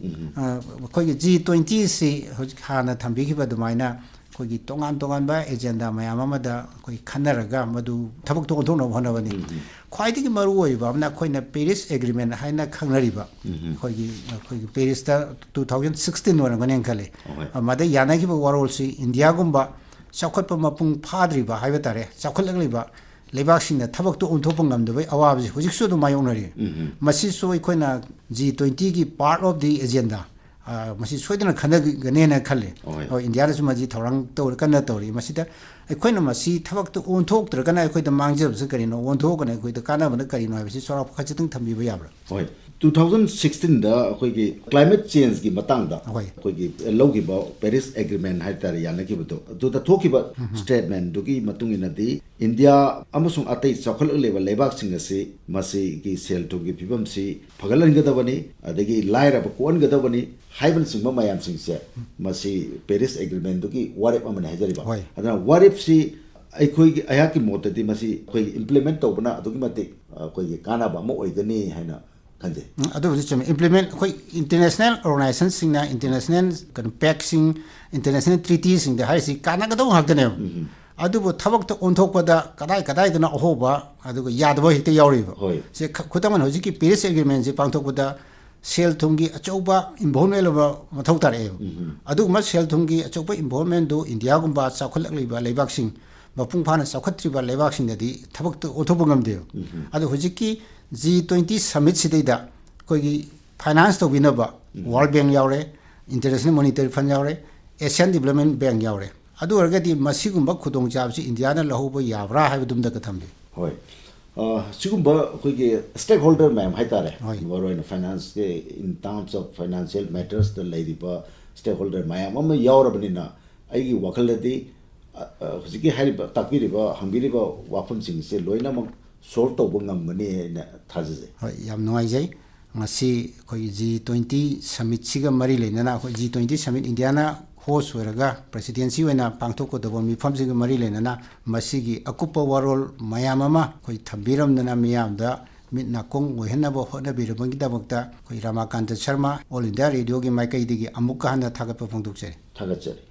ꯎꯝ꯫ ꯑ, ꯑꯩꯈꯣꯏꯒꯤ ꯖꯤ ꯇ꯭ꯋꯦꯟꯇꯤꯁꯤ ꯍꯧꯖꯤꯛ ꯍꯥꯟꯅ ꯊꯝꯕꯤꯈꯤꯕ ꯑꯗꯨꯃꯥꯏꯅ ꯑꯩꯈꯣꯏꯒꯤ ꯇꯣꯉꯥꯟ ꯇꯣꯉꯥꯟꯕ ꯑꯦꯖꯦꯟꯗꯥ ꯃꯌꯥꯝ ꯑꯃꯗ ꯑꯩꯈꯣꯏ ꯈꯟꯅꯔꯒ ꯃꯗꯨ ꯊꯕꯛꯇꯣ ꯑꯣꯟꯊꯣꯛꯅꯕ ꯍꯣꯠꯅꯕꯅꯤ꯫ ꯎꯝ꯫ ꯈ꯭ꯋꯥꯏꯗꯒꯤ ꯃꯔꯨ ꯑꯣꯏꯕ ꯑꯃꯅ ꯑꯩꯈꯣꯏꯅ ꯄꯦꯔꯤꯁ ꯑꯦꯒ꯭ꯔꯤꯃꯦꯟ ꯍꯥꯏꯅ ꯈꯪꯅꯔꯤꯕ, ꯎꯝ꯫ ꯑꯩꯈꯣꯏꯒꯤ, ꯑꯩꯈꯣꯏꯒꯤ ꯄꯦꯔꯤꯁꯇ ꯇꯨ ꯊꯥꯎꯖꯟ ꯁꯤꯛꯁꯇꯤꯟ ꯑꯣꯏꯔꯝꯒꯅꯤ ꯈꯜꯂꯤ꯫ ꯍꯣꯏ꯫ ꯃꯗ ꯌꯥꯅꯈꯤꯕ ꯋꯥꯔꯣꯜꯁꯤ ꯏꯟꯗꯤꯌꯥꯒꯨꯝꯕ ꯆꯥꯎꯈꯠꯄ ꯃꯄꯨꯡ ꯐꯥꯗ꯭ꯔꯤꯕ ꯍꯥꯏꯕ ꯇꯥꯔꯦ, ꯆꯥꯎꯈꯠꯂꯛꯂꯤꯕ ꯂꯩꯕꯥꯛꯁꯤꯡꯅ ꯊꯕꯛꯇꯣ ꯑꯣꯟꯊꯣꯛꯄ ꯉꯝꯗꯕꯒꯤ ꯑꯋꯥꯕꯁꯤ ꯍꯧꯖꯤꯛꯁꯨ ꯑꯗꯨꯝ ꯃꯥꯌꯣꯛꯅꯔꯤ꯫ ꯎꯝ꯫ ꯃꯁꯤꯁꯨ ꯑꯩꯈꯣꯏꯅ ꯖꯤ ꯇ꯭ꯋꯦꯟꯇꯤꯒꯤ ꯄꯥꯔꯠ ꯑꯣꯐ ꯗꯤ ꯑꯦꯖꯦꯟꯗꯥ, ꯃꯁꯤ ꯁꯣꯏꯗꯅ ꯈꯟꯅꯒꯅꯦꯅ ꯈꯜꯂꯤ꯫ ꯍꯣꯏ꯫ ꯍꯣꯏ, ꯏꯟꯗꯤꯌꯥꯅꯁꯨ ꯃꯁꯤ ꯊꯧꯔꯥꯡ ꯇꯧꯔ, ꯀꯟꯅ ꯇꯧꯔꯤ꯫ ꯃꯁꯤꯗ ꯑꯩꯈꯣꯏꯅ ꯃꯁꯤ ꯊꯕꯛꯇ ꯑꯣꯟꯊꯣꯛꯇ꯭ꯔꯒꯅ ꯑꯩꯈꯣꯏꯗ ꯃꯥꯡꯖꯕꯁꯤ ꯀꯔꯤꯅꯣ, ꯑꯣꯟꯊꯣꯛꯑꯒꯅ ꯑꯩꯈꯣꯏꯗ ꯀꯥꯟꯅꯕꯅ ꯀꯔꯤꯅꯣ ꯍꯥꯏꯕꯁꯤ ꯆꯥꯎꯔꯥꯛꯄ ꯈꯖꯤꯛꯇꯪ ꯊꯝꯕꯤꯕ ꯌꯥꯕ꯭ꯔꯥ? ꯍꯣꯏ, ꯇꯨ ꯊꯥꯎꯖꯟ ꯁꯤꯛꯁꯇꯤꯟꯗ ꯑꯩꯈꯣꯏꯒꯤ ꯀ꯭ꯂꯥꯏꯃꯦꯠ ꯆꯦꯟꯖꯀꯤ ꯃꯇꯥꯡꯗ ꯍꯣꯏ꯫ ꯑꯩꯈꯣꯏꯒꯤ ꯂꯧꯈꯤꯕ ꯄꯦꯔꯤꯁ ꯑꯦꯒ꯭ꯔꯤꯃꯦꯟ ꯍꯥꯏꯇꯥꯔꯦ, ꯌꯥꯅꯈꯤꯕꯗꯣ, ꯑꯗꯨꯗ ꯊꯣꯛꯈꯤꯕ ꯁ꯭ꯇꯦꯠꯃꯦꯟꯗꯨꯒꯤ ꯃꯇꯨꯡ ꯏꯟꯅꯗꯤ, ꯏꯟꯗꯤꯌꯥ ꯑꯃꯁꯨꯡ ꯑꯇꯩ ꯆꯥꯎꯈꯠꯂꯛꯂꯤꯕ ꯂꯩꯕꯥꯛꯁꯤꯡ ꯑꯁꯤ ꯃꯁꯤꯒꯤ ꯁꯦꯜ ꯊꯨꯝꯒꯤ ꯐꯤꯕꯝꯁꯤ ꯐꯒꯠꯍꯟꯒꯗꯕꯅꯤ, ꯑꯗꯒꯤ ꯂꯥꯏꯔꯕ ꯀꯣꯛꯍꯟꯒꯗꯕꯅꯤ ꯍꯥꯏꯕꯅꯆꯤꯡꯕ ꯃꯌꯥꯝꯁꯤꯡꯁꯦ, ꯃꯁꯤ ꯄꯦꯔꯤꯁ ꯑꯦꯒ꯭ꯔꯤꯃꯦꯟꯗꯨꯒꯤ ꯋꯥꯔꯦꯞ ꯑꯃꯅꯤ ꯍꯥꯏꯖꯔꯤꯕ꯫ ꯍꯣꯏ꯫ ꯑꯗꯨꯅ ꯋꯥꯔꯦꯞꯁꯤ ꯑꯩꯈꯣꯏꯒꯤ, ꯑꯩꯍꯥꯛꯀꯤ ꯃꯣꯠꯇꯗꯤ ꯃꯁꯤ ꯑꯩꯈꯣꯏꯒꯤ ꯏꯝꯄ꯭ꯂꯤꯃꯦꯟ ꯇꯧꯕꯅ ꯑꯗꯨꯛꯀꯤ ꯃꯇꯤꯛ ꯑꯩꯈꯣꯏꯒꯤ ꯀꯥꯟꯅꯕ ꯑꯃ ꯑꯣꯏꯒꯅꯤ ꯍꯥꯏꯅ ꯈꯟꯖꯩ꯫ ꯎꯝ, ꯑꯗꯨꯕꯨꯗꯤ ꯆꯨꯝꯃꯦ꯫ ꯏꯝꯄ꯭ꯂꯤꯃꯦꯟ, ꯑꯩꯈꯣꯏ ꯏꯟꯇꯔꯅꯦꯁꯅꯦꯜ ꯑꯣꯔꯒꯅꯥꯏꯖꯦꯁꯟꯁꯤꯡꯅ, ꯏꯟꯇꯔꯅꯦꯁꯅꯦꯜ ꯀꯩꯅꯣ ꯄꯦꯛꯁꯤꯡ, ꯏꯟꯇꯔꯅꯦꯁꯅꯦꯜ ꯇ꯭ꯔꯤꯇꯤꯁꯤꯡꯗ ꯍꯥꯏꯔꯤꯁꯤ ꯀꯥꯟꯅꯒꯗꯧꯕ ꯉꯥꯛꯇꯅꯦꯕ꯫ ꯎꯝ꯫ ꯑꯗꯨꯕꯨ ꯊꯕꯛꯇ ꯑꯣꯟꯊꯣꯛꯄꯗ ꯀꯗꯥꯏ ꯀꯗꯥꯏꯗꯅ ꯑꯍꯣꯕ ꯑꯗꯨꯒ ꯌꯥꯗꯕ ꯍꯦꯛꯇ ꯌꯥꯎꯔꯤꯕ꯫ ꯍꯣꯏ꯫ ꯁꯦ ꯈ-, ꯈꯨꯗꯝ ꯑꯣꯏꯅ ꯍꯧꯖꯤꯛꯀꯤ ꯄꯦꯔꯤꯁ ꯑꯦꯒ꯭ꯔꯤꯃꯦꯟꯁꯦ ꯄꯥꯡꯊꯣꯛꯄꯗ ꯁꯦꯜ ꯊꯨꯝꯒꯤ ꯑꯆꯧꯕ ꯏꯟꯚꯣꯜꯕꯃꯦꯟ ꯑꯃ ꯃꯊꯧ ꯇꯥꯔꯛꯑꯦꯕ꯫ ꯎꯝ꯫ ꯑꯗꯨꯒꯨꯝꯕ ꯁꯦꯜ ꯊꯨꯝꯒꯤ ꯑꯆꯧꯕ ꯏꯟꯚꯣꯜꯕꯃꯦꯟꯗꯨ ꯏꯟꯗꯤꯌꯥꯒꯨꯝꯕ ꯆꯥꯎꯈꯠꯂꯛꯂꯤꯕ ꯂꯩꯕꯥꯛꯁꯤꯡ, ꯃꯄꯨꯡ ꯐꯥꯅ ꯆꯥꯎꯈꯠꯇ꯭ꯔꯤꯕ ꯂꯩꯕꯥꯛꯁꯤꯡꯗꯗꯤ ꯊꯕꯛꯇ ꯑꯣꯟꯊꯣꯛꯄ ꯉꯝꯗꯦꯕ꯫ ꯎꯝ꯫ ꯑꯗꯣ ꯍꯧꯖꯤꯛꯀꯤ ꯖꯤ ꯇ꯭ꯋꯦꯟꯇꯤ ꯁꯝꯃꯤꯠꯁꯤꯗꯩꯗ ꯑꯩꯈꯣꯏꯒꯤ ꯐꯥꯏꯅꯥꯟꯁ ꯇꯧꯕꯤꯅꯕ ꯎꯝ꯫ ꯋꯥꯔꯜ ꯕꯦꯡ ꯌꯥꯎꯔꯦ, ꯏꯟꯇꯔꯅꯦꯁꯅꯦꯜ ꯃꯣꯅꯤꯇꯔꯤ ꯐꯟ ꯌꯥꯎꯔꯦ, ꯑꯦꯁꯤꯌꯥꯟ ꯗꯤꯕꯂꯞꯃꯦꯟ ꯕꯦꯡ ꯌꯥꯎꯔꯦ꯫ ꯑꯗꯨ ꯑꯣꯏꯔꯒꯗꯤ ꯃꯁꯤꯒꯨꯝꯕ ꯈꯨꯗꯣꯡꯆꯥꯕꯁꯤ ꯏꯟꯗꯤꯌꯥꯅ ꯂꯧꯍꯧꯕ ꯌꯥꯕ꯭ꯔꯥ ꯍꯥꯏꯕꯗꯨꯝꯗꯒ ꯊꯝꯕꯤ꯫ ꯍꯣꯏ, ꯑ, ꯁꯤꯒꯨꯝꯕ ꯑꯩꯈꯣꯏꯒꯤ stakeholder ꯃꯌꯥꯝ ꯍꯥꯏꯇꯥꯔꯦ, ꯍꯣꯏ꯫ ꯃꯔꯨꯑꯣꯏꯅ finance ꯀꯤ, in terms of financial matters ꯇ ꯂꯩꯔꯤꯕ stakeholder ꯃꯌꯥꯝ ꯑꯃ ꯌꯥꯎꯔꯕꯅꯤꯅ, ꯑꯩꯒꯤ ꯋꯥꯈꯜꯗꯗꯤ, ꯑ, ꯑ, ꯍꯧꯖꯤꯛꯀꯤ ꯍꯥꯏꯔꯤꯕ, ꯇꯥꯛꯄꯤꯔꯤꯕ, ꯍꯪꯕꯤꯔꯤꯕ ꯋꯥꯐꯝꯁꯤꯡꯁꯦ ꯂꯣꯏꯅꯃꯛ solve ꯇꯧꯕ ꯉꯝꯒꯅꯤ ꯍꯥꯏꯅ ꯊꯥꯖꯖꯩ꯫ ꯍꯣꯏ, ꯌꯥꯝ ꯅꯨꯡꯉꯥꯏꯖꯩ꯫ ꯉꯁꯤ ꯑꯩꯈꯣꯏꯒꯤ G twenty summit ꯁꯤꯒ ꯃꯔꯤ ꯂꯩꯅꯅ, ꯑꯩꯈꯣꯏ G twenty summit India ꯅ host ꯑꯣꯏꯔꯒ presidency ꯑꯣꯏꯅ ꯄꯥꯡꯊꯣꯛꯀꯗꯧꯕ ꯃꯤꯐꯝꯁꯤꯒ ꯃꯔꯤ ꯂꯩꯅꯅ ꯃꯁꯤꯒꯤ ꯑꯀꯨꯞꯄ ꯋꯥꯔꯣꯜ ꯃꯌꯥꯝ ꯑꯃ ꯑꯩꯈꯣꯏ ꯊꯝꯕꯤꯔꯝꯗꯅ ꯃꯤꯌꯥꯝꯗ ꯃꯤꯠ ꯅꯥꯀꯣꯡ ꯑꯣꯏꯍꯟꯅꯕ ꯍꯣꯠꯅꯕꯤꯔꯕꯒꯤꯗꯃꯛꯇ ꯑꯩꯈꯣꯏ ꯔꯥꯃꯥꯀꯥꯟꯇ ꯁꯔꯃ, All India Radio ꯒꯤ ꯃꯥꯏꯀꯩꯗꯒꯤ ꯑꯃꯨꯛꯀ ꯍꯟꯅ ꯊꯥꯒꯠꯄ ꯐꯣꯡꯗꯣꯛꯆꯔꯤ꯫ ꯊꯥꯒꯠꯆꯔꯤ꯫